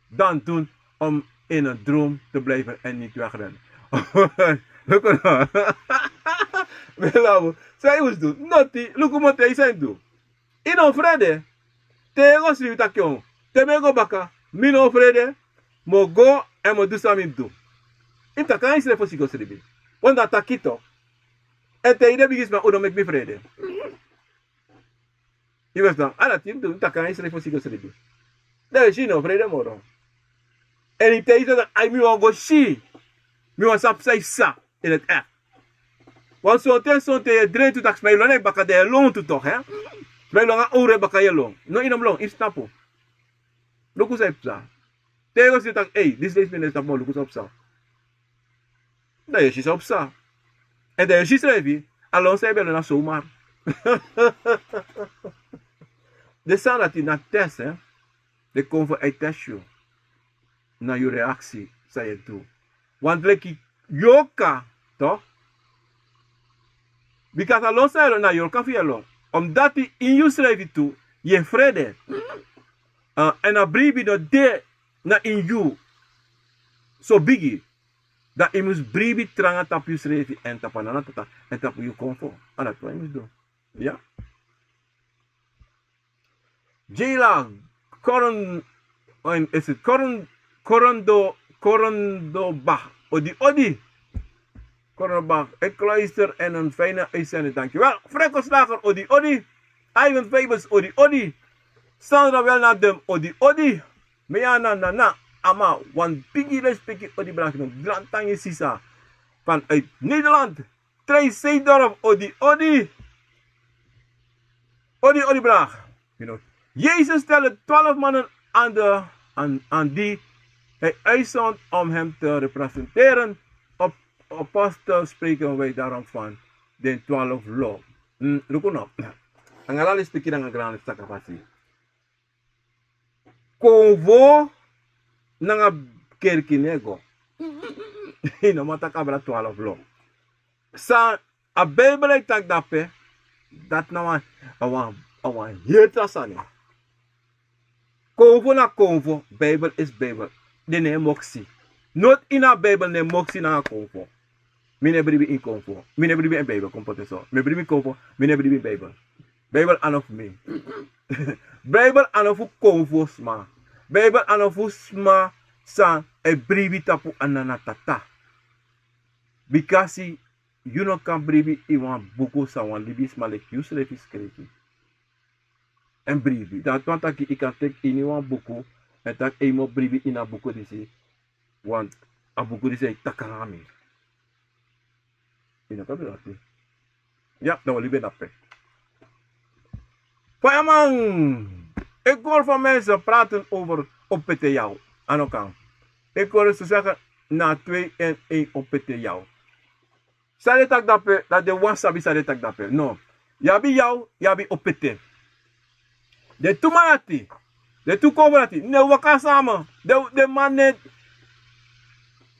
dan dun om in en drum te blijven en niti wegren. Luku no. Melabu. San yu mus du noti luku moto yu san yu du. Yu no frede. Te yu e go sribi taki on te mi e go baka mi no frede. Mi o go èn mi o du san mi mus du. Yu mus taki nanga yusrefi fosi go sribi. Wan dati a kito. Èn te yu de bigisma un no meki mi frede. Yu festan a dati yu mus du yu mus taki nanga yusrefi fosi go sribi. Dan yu si yu no frede moro. Èn yu te yu so dati ai mi wan go si. Mi wan sabi san yu sa. Ini eti èk. Wan sonten sonten yu e dren tu taki sma yu lon na yu baka dan yu e lon tu tok. Sma yu lon nanga owru e baka yu e lon. No yu no mus lon yu mus tapu. Luku san yu psa. Te yu o si yu taki ei disi leisi mi no e tapu man luku san yu psa. Dan yu o si san yu psa. Èn dan yu o si srefi. A lon san yu ben lon na somar. Den sani dati na test. Den kon fu a e test yu. Na yu reaksi san yu e du. Wantu leki yorka. Tok. Bika a lon san yu e lon na yorka fu yu e lon. Omdati ini yusrefi tu yu e frede. Èn a bribi no de na ini yu. So bigi. Dan yu mus bribi tranga tapu yusrefi èn tapu a nana tata èn tapu yu konfo. A dati wan yu mus du. Ya. Jila koron. Esi koron. Koron do koron do ba. Odi odi. Kronenbach, ik luister en een fijne uitzending, dankjewel. Franco Slager, odi odi. Ivan Fabers, odi odi. Sandra Welnadem, odi odi. Meana Nana, ama wan bigi respeki, odi braki no, grantangi sisa. Vanuit Nederland, Trey Seedorf, odi odi. Odi odi braki. You know, Jezus stelde twaalf mannen aan, de, aan, aan die hij uitzond om hem te representeren. Op apostel spreken wij daarom van de twaalf lo. Mm, luku no. Angala lespeki nanga grani sakafasi. Konvo nanga kerki nego. Ino mataka bra twaalf lo. Sa a Bijbel e taki dape, dati na wan, a wan, a wan heri tra sani. Konfo na konfo, Bijbel is Bijbel. Den no e moksi. Noti ini a Bijbel no e moksi nanga konfo. Mi no e bribi ini konfo. Mi no e bribi ini Bijbel, kon poti en so. Mi e bribi ini konfo, mi no e bribi ini Bijbel. Bijbel a no fu mi. Bijbel a no fu konfo sma. Bijbel a no fu sma san e bribi tapu a nanatata. Bikasi yu no kan bribi ini wan buku san wan libisma leki yusrefi skrefi. Èn bribi. Dati wani taki yu kan teki ini wan buku èn taki: "Ei, mi o bribi ini a buku disi, want a buku disi e taki nanga mi." Yu no kan du dati. Ya, dan wi o libi en dape. Fayaman, ik hoor van mensen praten over opete yaw. A no kan. Ik hoor ze zeggen na twee en één opete yaw. San den taki dape, dati den wani sabi san den taki dape. No. Yu abi yaw, yu abi opete. Den tu man dati, den tu konfo dati, no e waka sama. Den, den man no e,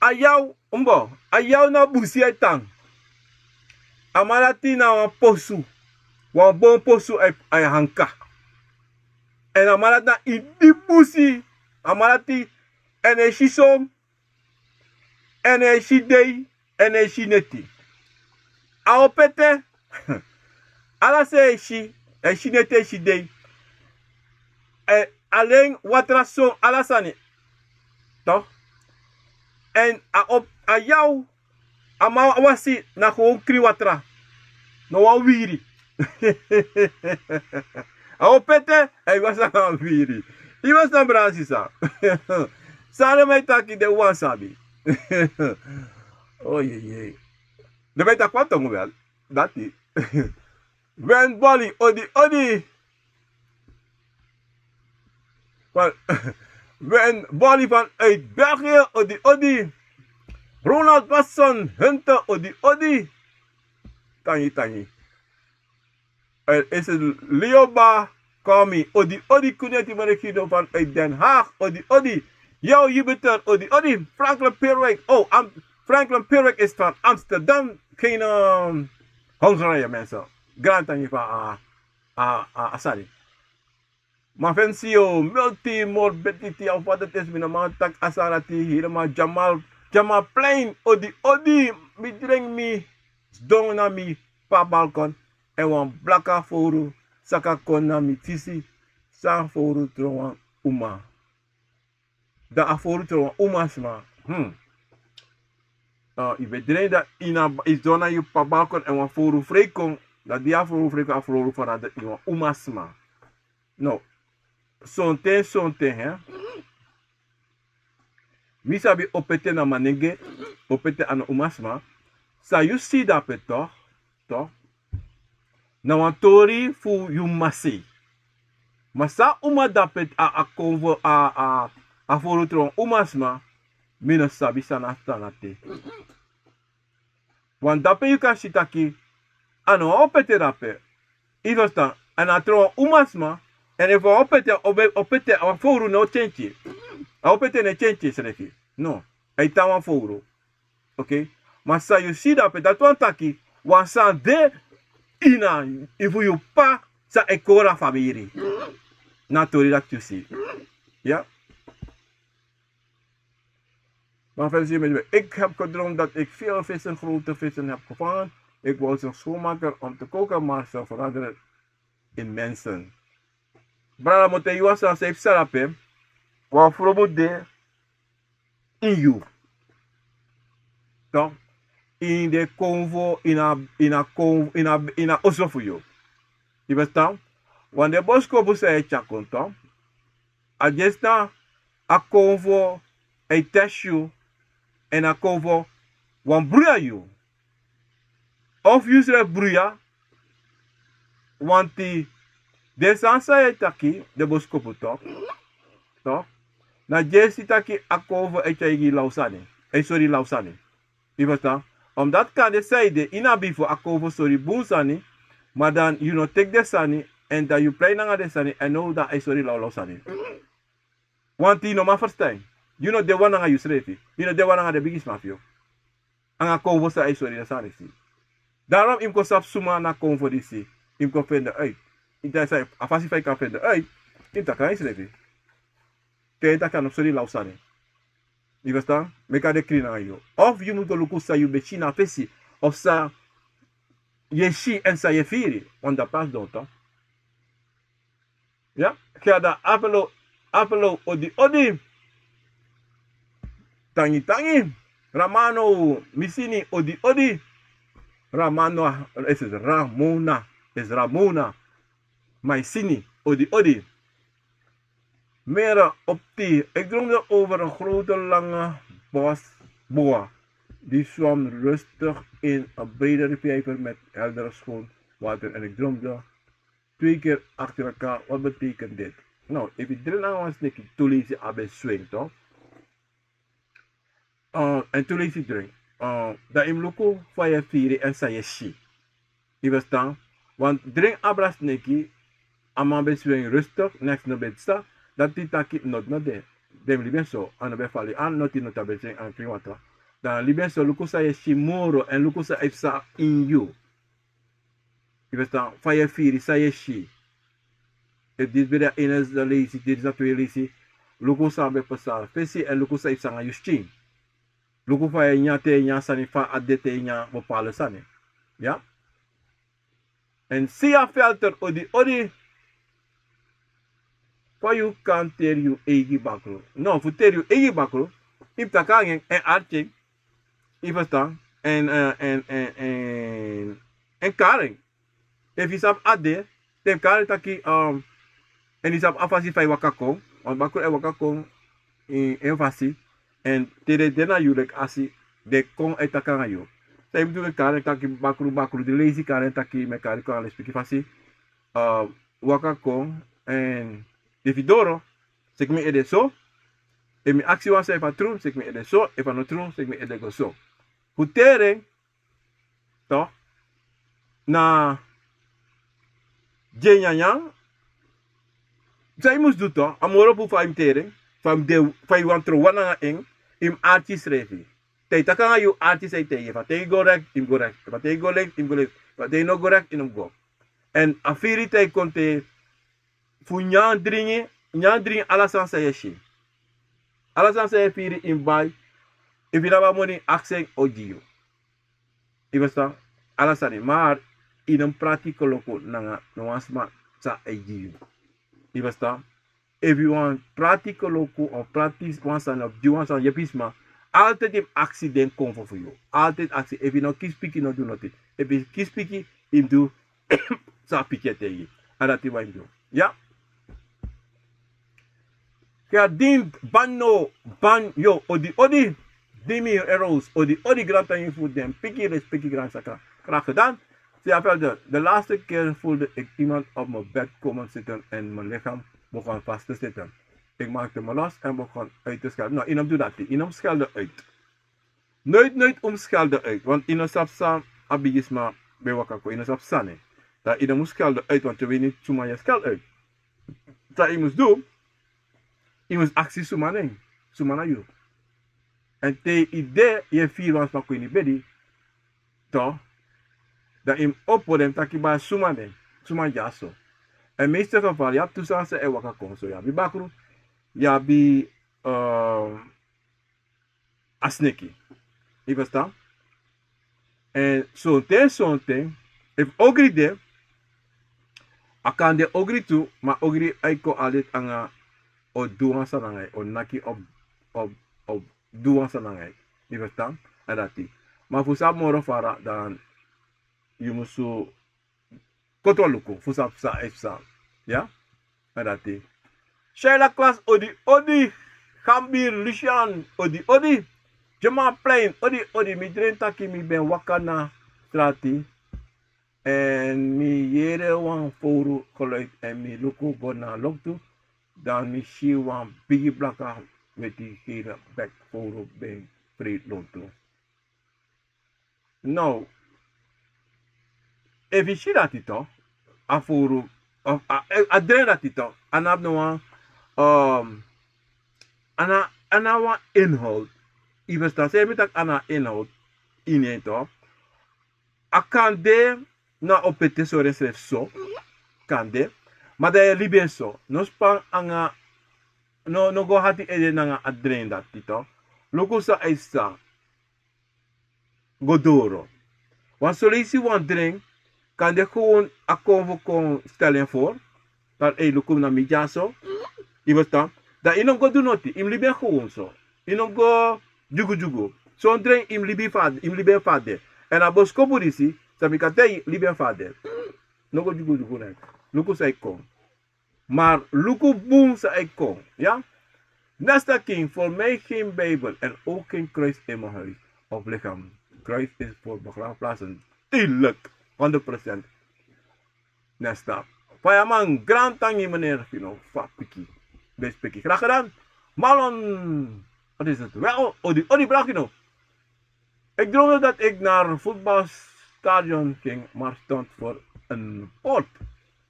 a yaw, umbo, a yaw na busi a e tan. A man dati na wan posu. Wan bon posu a e, a e hanka. Èn a man dati na ini busi. A man dati, èn e si son, èn e si dei, èn e si neti. A opete, ala san e si, e si neti, e si dei. Èn alen watra son, ala sani. Toch? Èn a op, a yaw, a man wasi na gewoon krin watra. No wan wiri. A opete, a e wasi na wan wiri. Yu wasi na brasi sa. San den man e taki, den wani sabi. Oh, ye, ye. Den man e taki wan tongo wel. Dati. Wen Boli, odi, odi. Van, Wen Boli vanuit België, odi, odi. Ronald Watson Hunter, odi, odi. Tangi, tangi. Er is een Leoba Kami, odi, odi, Kuneti Marikido vanuit Den Haag, odi, odi. Yo, Jupiter, odi, odi. Franklin Pierwijk, oh, Am-, Franklin Pierwijk is van Amsterdam, geen, ehm, Hongarije, mensen. Grand tangi van, ah, ah, ah, ah, sorry. Mafensio, multi morbidity, of wat het is, mi no man taki a sani dati helemaal. Jamal, Jamal Plein, odi, odi, mi dringi mi, sidon na mi pa balkon, èn wan blaka fowru saka kon na mi tisi, san fowru tron wan uma. Dan a fowru tron wan umasma. Hmm. Ah, yu ben dringi dan yu na, yu sidon na yu pa balkon èn wan fowru frei kon. Dan di a fowru frei kon, a fowru veranderd in wan umasma. No. Sonten, sonten, hè. Mi sabi opete na manenge, opete a no umasma. San yu si dape toch, toch? Na wan tori fu yu masi. Ma san a uma dape a, a kon fu a, a, a fowru tron umasma, mi no sabi san na, san na te. Want dape yu kan si taki a no wan opete dape. Yu ferstan, èn a tron wan umasma, èn efu a opete, ope-, opete, a wan fowru no tyentye. A opete no e tyentye srefi. No, a e tan wan fowru. Oké? Ma san yu si dape, dati wani taki wan sani de ini a, efu yu pa san e kori a famiri. Na a tori dati yu si. Ya? Maar verder zie je met mij. Ik heb gedroomd dat ik veel vissen, grote vissen heb gevangen. Ik wou ze schoonmaken om te koken, maar ze veranderen in mensen. Brada, mi o taigi yu wan sani, san yu psa dape, wan fromu de ini yu. Toch? ini den konfo, ini a, ini a konfo, ini a, ini a oso fu yu. Yu ferstan? Wan den boskopu san yu e tyari kon, a dyesi na a konfo e tesi yu, èn a konfo wani bruya yu. Of yu srefi bruya, wanti den sani san yu e taki, den boskopu tok, tok, na dyesi taki a konfo e tyari gi yu law sani, e sori yu law sani. Yu ferstan? Omdat kande san yu de ini a bifo a konfo sori bun sani, ma dan yu no teki den sani, èn dan yu prei nanga den sani, èn now dan a e sori yu lawlaw sani. Wanti yu no man ferstan. Yu no de wan nanga yusrefi. Yu no de wan nanga den bigisma fu yu. Anga konfo san a e sori den sani disi. Daarom yu mus kon sabi suma na konfo disi. Yu mus kon feni uit. Yu taki san a fasi fa yu kan feni uit. Yu mus taki nanga yusrefi. Te yu taki a no sori yu law sani. Yu ferstan? Meki a de krin nanga yu. Of yu mus go luku san yu ben si na a fesi, of san yu e si èn san yu e firi. Want dan pas don, toch. Ya, Gerda, Apelo, Apelo, odi, odi. Tangi, tangi. Ramano, Misini, odi, odi. Ramano, is Ramona, is Ramona. Maisini, odi, odi. Mera op thee. Ik droomde over een grote lange bos, boa. Die zwam rustig in een brede rivier met helder schoon water. En ik droomde twee keer achter elkaar. Wat betekent dit? Nou, efu yu drink nanga wan sneki tu leisi a ben swing, toch? Èn tu leisi drink. Dan yu mus luku fa yu e firi èn san yu e si. Yu ferstan? Want drink abra sneki, a man ben swing rustig, neks no ben psa, dati taki noti no de. Den mus libi en so, a no ben fali, a noti no tan ben swing, a no krin watra. Dan libi en so, luku san yu e si moro, èn luku san e psa ini yu. Yu ferstan? Fa yu e firi, san yu e si. Efu disi ben de a ini a leisi, disi na twe leisi. Luku san ben pasa fesi èn luku san e psa nanga yu skin. Luku fa yu e nyan te yu e nyan sani, fa a de te yu e nyan bepaalde sani. Ya? Èn si a filter, odi, odi. Fa yu kan teri yu eigi bakru? No, fu teri yu eigi bakru, yu mus taki nanga en èn arki en. Yu ferstan? Èn, eh, èn, èn, èn, èn kari en. Efu yu sabi a de, te yu kari en taki, um, èn yu sabi a fasi fa yu waka kon, want bakru e waka kon ini en fasi, èn te den de na yu leki asi, den kon e taki nanga yu. San yu mus du, yu kari en taki bakru, bakru, den leisi, kari en taki, mi e kari kon a lespeki fasi, um, waka kon, èn efu yu doro, seki mi ede so. Efu mi aksi wan sani, efu a tru, seki mi ede so, efu a no tru, seki mi ede go so. Fu teri en, toch, na gi en nyanyan. San yu mus du, toch, a moro bun fa yu mus teri en, fa yu mus de, fa yu wani tron wan nanga en, yu mus arki yusrefi. Te yu taki nanga yu, arki san yu taigi. Efu a taigi yu go rekt, yu mus go rekt. Efu a taigi yu go links, yu mus go links. Efu a taigi yu no go rekt, yu no mus go. Èn a firi te yu kon te fu nyan, dringi, nyan, dringi, ala sani san yu e si. Ala sani san yu e firi, yu mus bai. Efu yu no abi a moni, aksi en, a o gi yu. Yu ferstan? Ala sani, maar yu no mus prati koloku nanga no wan sma san e gi yu. Yu ferstan? Efu yu wani prati koloku of prati wan sani of gi wan sani, yepi sma, altijd yu mus aksi den konfo fu yu. Altijd aksi. Efu yu no kisi piki, no du noti. Efu yu kisi piki, yu mus du san a piki e taigi yu. A dati wan yu mus du. Ya. Gerdien, Banno, Ban, yo, odi, odi. Dimi, Eros, odi, odi, grantangi fu den piki, respeki, gran saka. Graag gedaan. Zie je, de, de laatste keer voelde ik iemand op mijn bed komen zitten en mijn lichaam begon vast te zitten. Ik maakte me los en begon uit te schelden. No, yu no mus du dati. Yu no mus schelden uit. Nooit, nooit yu mus schelden uit. Want yu no sabi san a bigisma ben waka kon. Yu no sabi san, ne. Dan yu no mus schelden uit, want yu weet niet suma yu e schelden uit. San yu mus du, yu mus aksi suma nen, suma na yu. Èn te yu de, yu e firi wan sma kon ini bedi, toch, dan yu mus opo den taki: "Baya, suma nen, suma dyaso?" Èn meeste geval, yu abi tu sani san e waka kon so. Yu abi bakru, yu abi, ehm, a sneki. Yu ferstan? Èn sonten, sonten, efu ogri de, a kan de ogri tu, ma ogri e kon altijd anga o du wan sani nanga yu, o naki, o, o, o du wan sani nanga yu. Yu ferstan? A dati. Ma fu sabi moro fara dan yu musu koti wan luku fu sabi san a e psa. Ya, na dati. Shaila Klas, odi odi. Gambir Lucian, odi odi. Jema Plein, odi odi. Mi dren taki mi ben waka na strati. Èn mi yere wan fowru geluid èn mi luku go na loktu. Dan mi si wan bigi blaka weti heri bek fowru ben frei lontu. Now, efu yu si dati to, a fowru, a dren dati to, a no abi no wan, a no abi wan inhoud. Yu ferstan san yu mi taki, a no abi inhoud ini en to. A kan de na opete sori ensrefi so, kan de. Ma dan yu e libi en so, no span nanga, no go hati ede nanga a dren dati to. Luku san a e psa. Go doro. Wan soleisi wan dren kan de gewon a kon fu kon stel en for. Dan ei luku na mi dyaso. Yu ferstan? Dan yu no go du noti, yu mus libi en gewon so. Yu no go dyugudyugu. Son dren yu mus libi en fa a de. Èn a boskopu disi, san mi kan taigi yu, libi en fa a de. No go dyugudyugu na en. Luku san e kon. Maar luku bun san e kon. Ya. Nesta king, voor mij geen Bijbel en ook geen kruis in mijn huis of lichaam. Kruis is voor begraafplaatsen. Tuurlijk, honderd procent. Nesta. Fayaman, grantangi meneer Fino, fa piki. Bes piki. Graag gedaan. Malon, wat is het? Wel, odi, odi, bragino. Ik droomde dat ik naar voetbalstadion ging, maar stond voor een poort.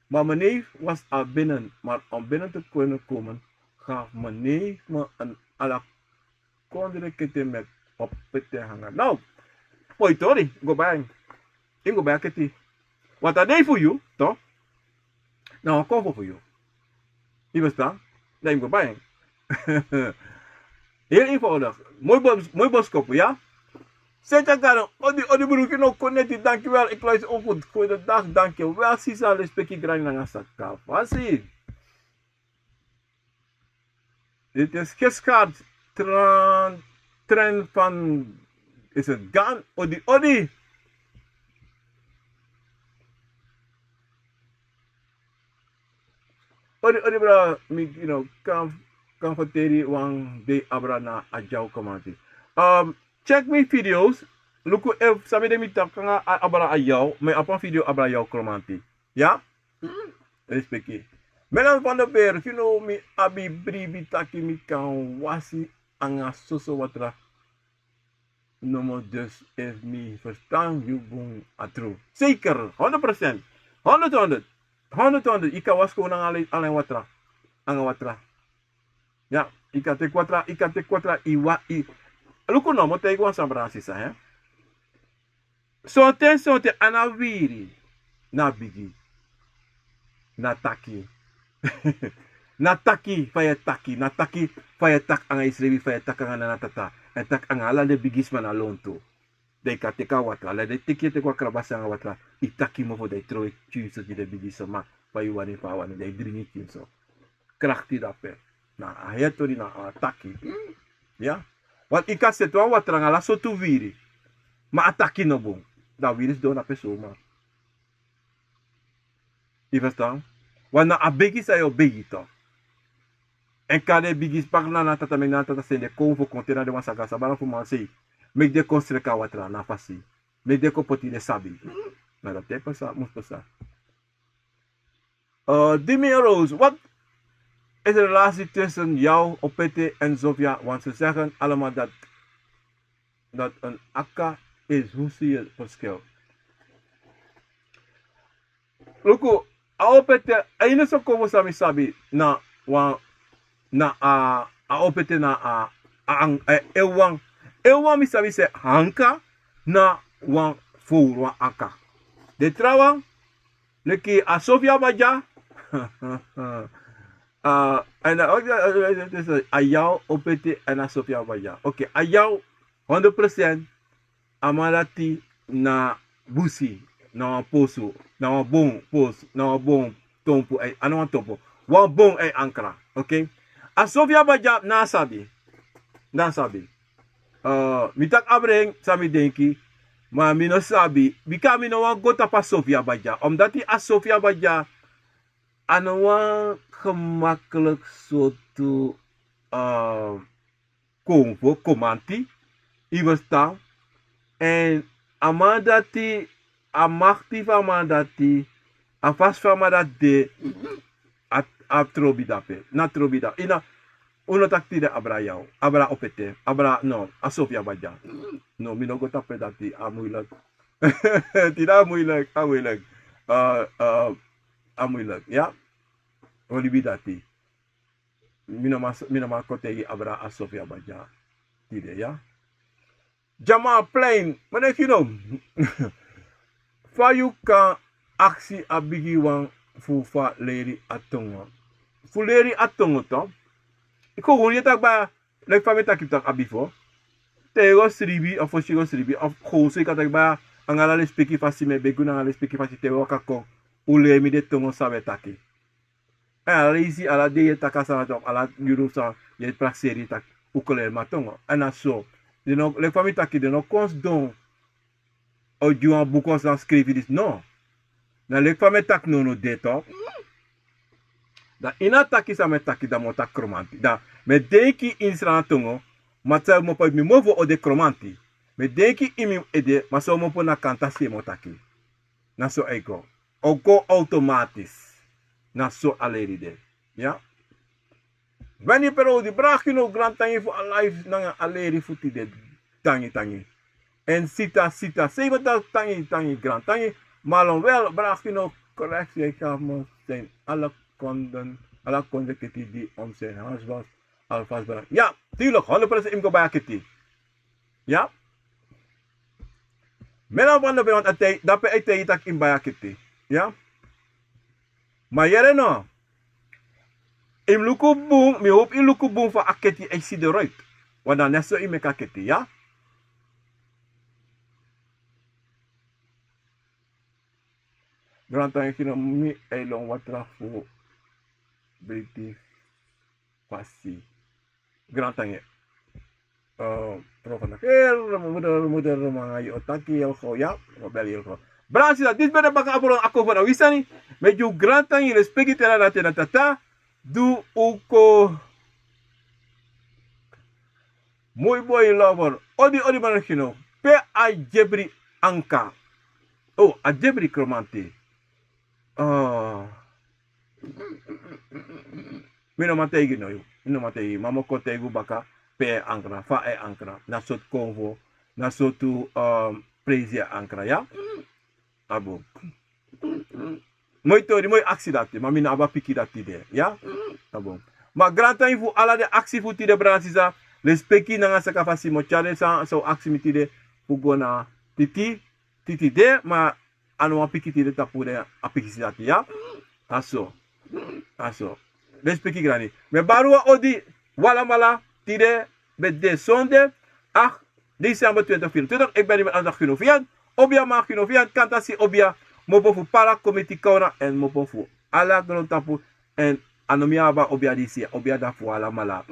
Maar mijn neef was al binnen, maar om binnen te kunnen komen, gaf mijn neef me een ala kondre kete met op pete hangen. Nou, poi tori, go bai. In go bai keti. Wat a dei fu yu, to? Na wan konfo fu yu. Yu ferstan? Dan yu mus go bai en. Heel eenvoudig. Moi boskopu, ya. Senta Garen, odi odi, broer, no kon neti, dankjewel. Ik luister ook goed. Goedendag, dankjewel. Sisa, respeki, grani nanga saka. Fasi. Dit is Gisgaard, Tran, Tren van, is het Gan? Odi, odi. Odi, odi, bra, mi, you know, kan, kan verteri wan dei abra na a dyaw kromanti. Um, check mi video's. Luku efu san mi de mi taki nanga a, abra a dyaw, mi abi wan video abra a dyaw kromanti. Ya? Respeki. Melan van der Berg, you know, mi abi bribi taki mi kan wasi nanga soso watra. Nomo, dus efu mi ferstan yu bun, a tru. Zeker, honderd procent. Honderd, honderd. Honderd, honderd. Yu kan wasi kownu nanga alen, alen watra. Nanga watra. Ya, yu kan teki watra, yu kan teki watra, yu wa, yu. Luku no, mi o taigi wan sani, bra nanga sisa, hè. Sonten, sonten a no wiri, na bigi. Na taki. Na taki fa yu e taki, na taki fa yu e taki nanga yusrefi, fa yu e taki nanga nana tata, èn taki nanga ala den bigisma na lontu. Dan yu kan teki a watra, dan yu teki, yu teki wan krabasi nanga watra, yu taki mofo, dan yu trowe tyusu gi den bigisma, fa yu wani, fa a wani, dan yu dringi pikinso. Krakti dape. Na a heri tori, na a taki. Ya. Want yu kan seti wan watra nanga ala sortu wiri. Ma a taki no bun. Dan a wiri sidon dape soma. Yu ferstan? Want na a begi san yu o begi tu. Èn kari den bigisma, nana tata, meki nana tata seni den kownu fu kon te na den wan saka sabana fu mansei. Meki den kon sreka watra na fasi. Meki den kon poti den sabi. Na dati e pasa, mus pasa. Eh, Dimi Rose, wat is de relatie tussen jou, Opete, en Sofia? Want ze zeggen allemaal dat, dat een akka is. Hoe zie je het verschil? Luku, a Opete, a ini so kon fu san mi sabi na wan, na a, a Opete na a, a, a, a, ewan. Ewan mi sabi se anka na wan fowru, wan akka. Den trawan, leki a Sofia Baja. Ah, èn a, a yaw Opete èn a Sofia Baja. Ok, a yaw honderd procent, a man dati na busi, na wan posu, na wan bon posu, na wan bon tompu, eh, a no wan tompu. Wan bon, eh, ankra, ok? A Sofia Baja na sabi, na sabi. Eh, mi taki abra en san mi denki, Ma mi no sabi, bika mi no wani go tapu a Sofia Baja. Omdati a Sofia Baja, a no wan gemakkelijk sortu, eh, konfo, komanti, yu verstaan. En a man dati, a makti fu a man dati, a fasi fu a man dati de, a, a trobi dape, na trobi dape. Ina, un no taki tide abra yaw, abra opete, abra, no, a Sofia Baja. No, mi no go tapu dati, a moeilijk. Tide a moeilijk, a moeilijk. Eh, eh, a moeilijk, ya. O libi dati. Mi no man, mi no man kon taigi abra a Sofia Baja tide, ya. Jamal Plein, ma den kino. Fa yu kan aksi a bigi wan fu fa leri a tongo. Fu leri a tongo to. Iko hun ye taki baya, leki fa mi e taki taki a bifo. Te yu go sribi, of fosi yu go sribi, of gewoon so yu kan taki baya, anga ala lespeki fasi mi e begi unu, anga lespeki fasi te wi waka kon, un leri mi den tongo san wi e taki. En ala leisi, ala dei yu e taki a sani dati, ala yuru san yu e prakseri taki un kon leri mi a tongo. En na so. Den no, leki fa mi taki, den no kon sidon o gi wan buku san skrifi disi, no. Na leki fa mi e taki now, no de to. Dan ini a taki san mi e taki, dan mi o taki Kromanti. Dan mi e denki ini Sranan tongo, ma san yu mu poti mi mofo o de Kromanti. Mi e denki ini mi ede, ma san yu mu poti na kantasi yu mu taki. Na so a e go. O go automatis. Na so a leri de. Ya. Weni Perodi, brada, yu no, grantangi fu a live nanga a leri fu tide. Tangi, tangi. En Sita, Sita, Sita, tangi, tangi, grantangi. Marlon, wel, brada, yu no, correct, yu kan mo zijn alle konden, alle konden keti di om zijn huis was alvast, brada. Ya, tuurlijk, honderd procent yu mus go bai a keti. Ya. Mi no wani no ben, want a tei, dape a e taigi taki yu mus bai a keti. Ya. Ma yere no. Yu mus luku bun, mi hopi yu luku bun fa a keti e si eruit. Want dan na so yu meki a keti, ya. Grantangi, yu no, mi e lon watra fu briti fasi. Grantangi. Eh, prof, na heel moeder, moeder, manga, yu o taki heel gauw, ya, yu o bel heel gauw. Brada, sisa, disi ben de baka abron ako fu na wi sani. Mi e gi un grantangi, respeki te na dati na tata. Du uko. Moi boi lover. Odi, odi, man, yu no. Pe a Jebri anka. Oh, a Jebri Kromanti. Ah. Mi no man taigi no yu. Mi no man taigi. Ma mi o kon taigi un baka pe a e ankra, fa a e ankra. Na sortu konfo, na sortu, um, presi a e ankra, ya? A bun. Moi tori, moi aksi dati, ma mi no abi a piki dati de, ya? A bun. Ma grantangi fu ala den aksi fu tide, brada, sisa. Respeki nanga saka fasi mi o tyari san, san un aksi mi tide fu go na titi, titi de, ma a no wan piki tide tapu den a piki si dati, ya. A so. A so. Respeki grani. Mi e bari un odi, un alamala, tide ben de sonde, acht december twintig vierentwintig. Ik ben hier met Andak Ginovian. Obia man Ginovian, kantasi obia, mopo fu para komiti kawna, en mopo fu ala grontapu, en a no mi abi a obia disi, obia dati fu un alamala.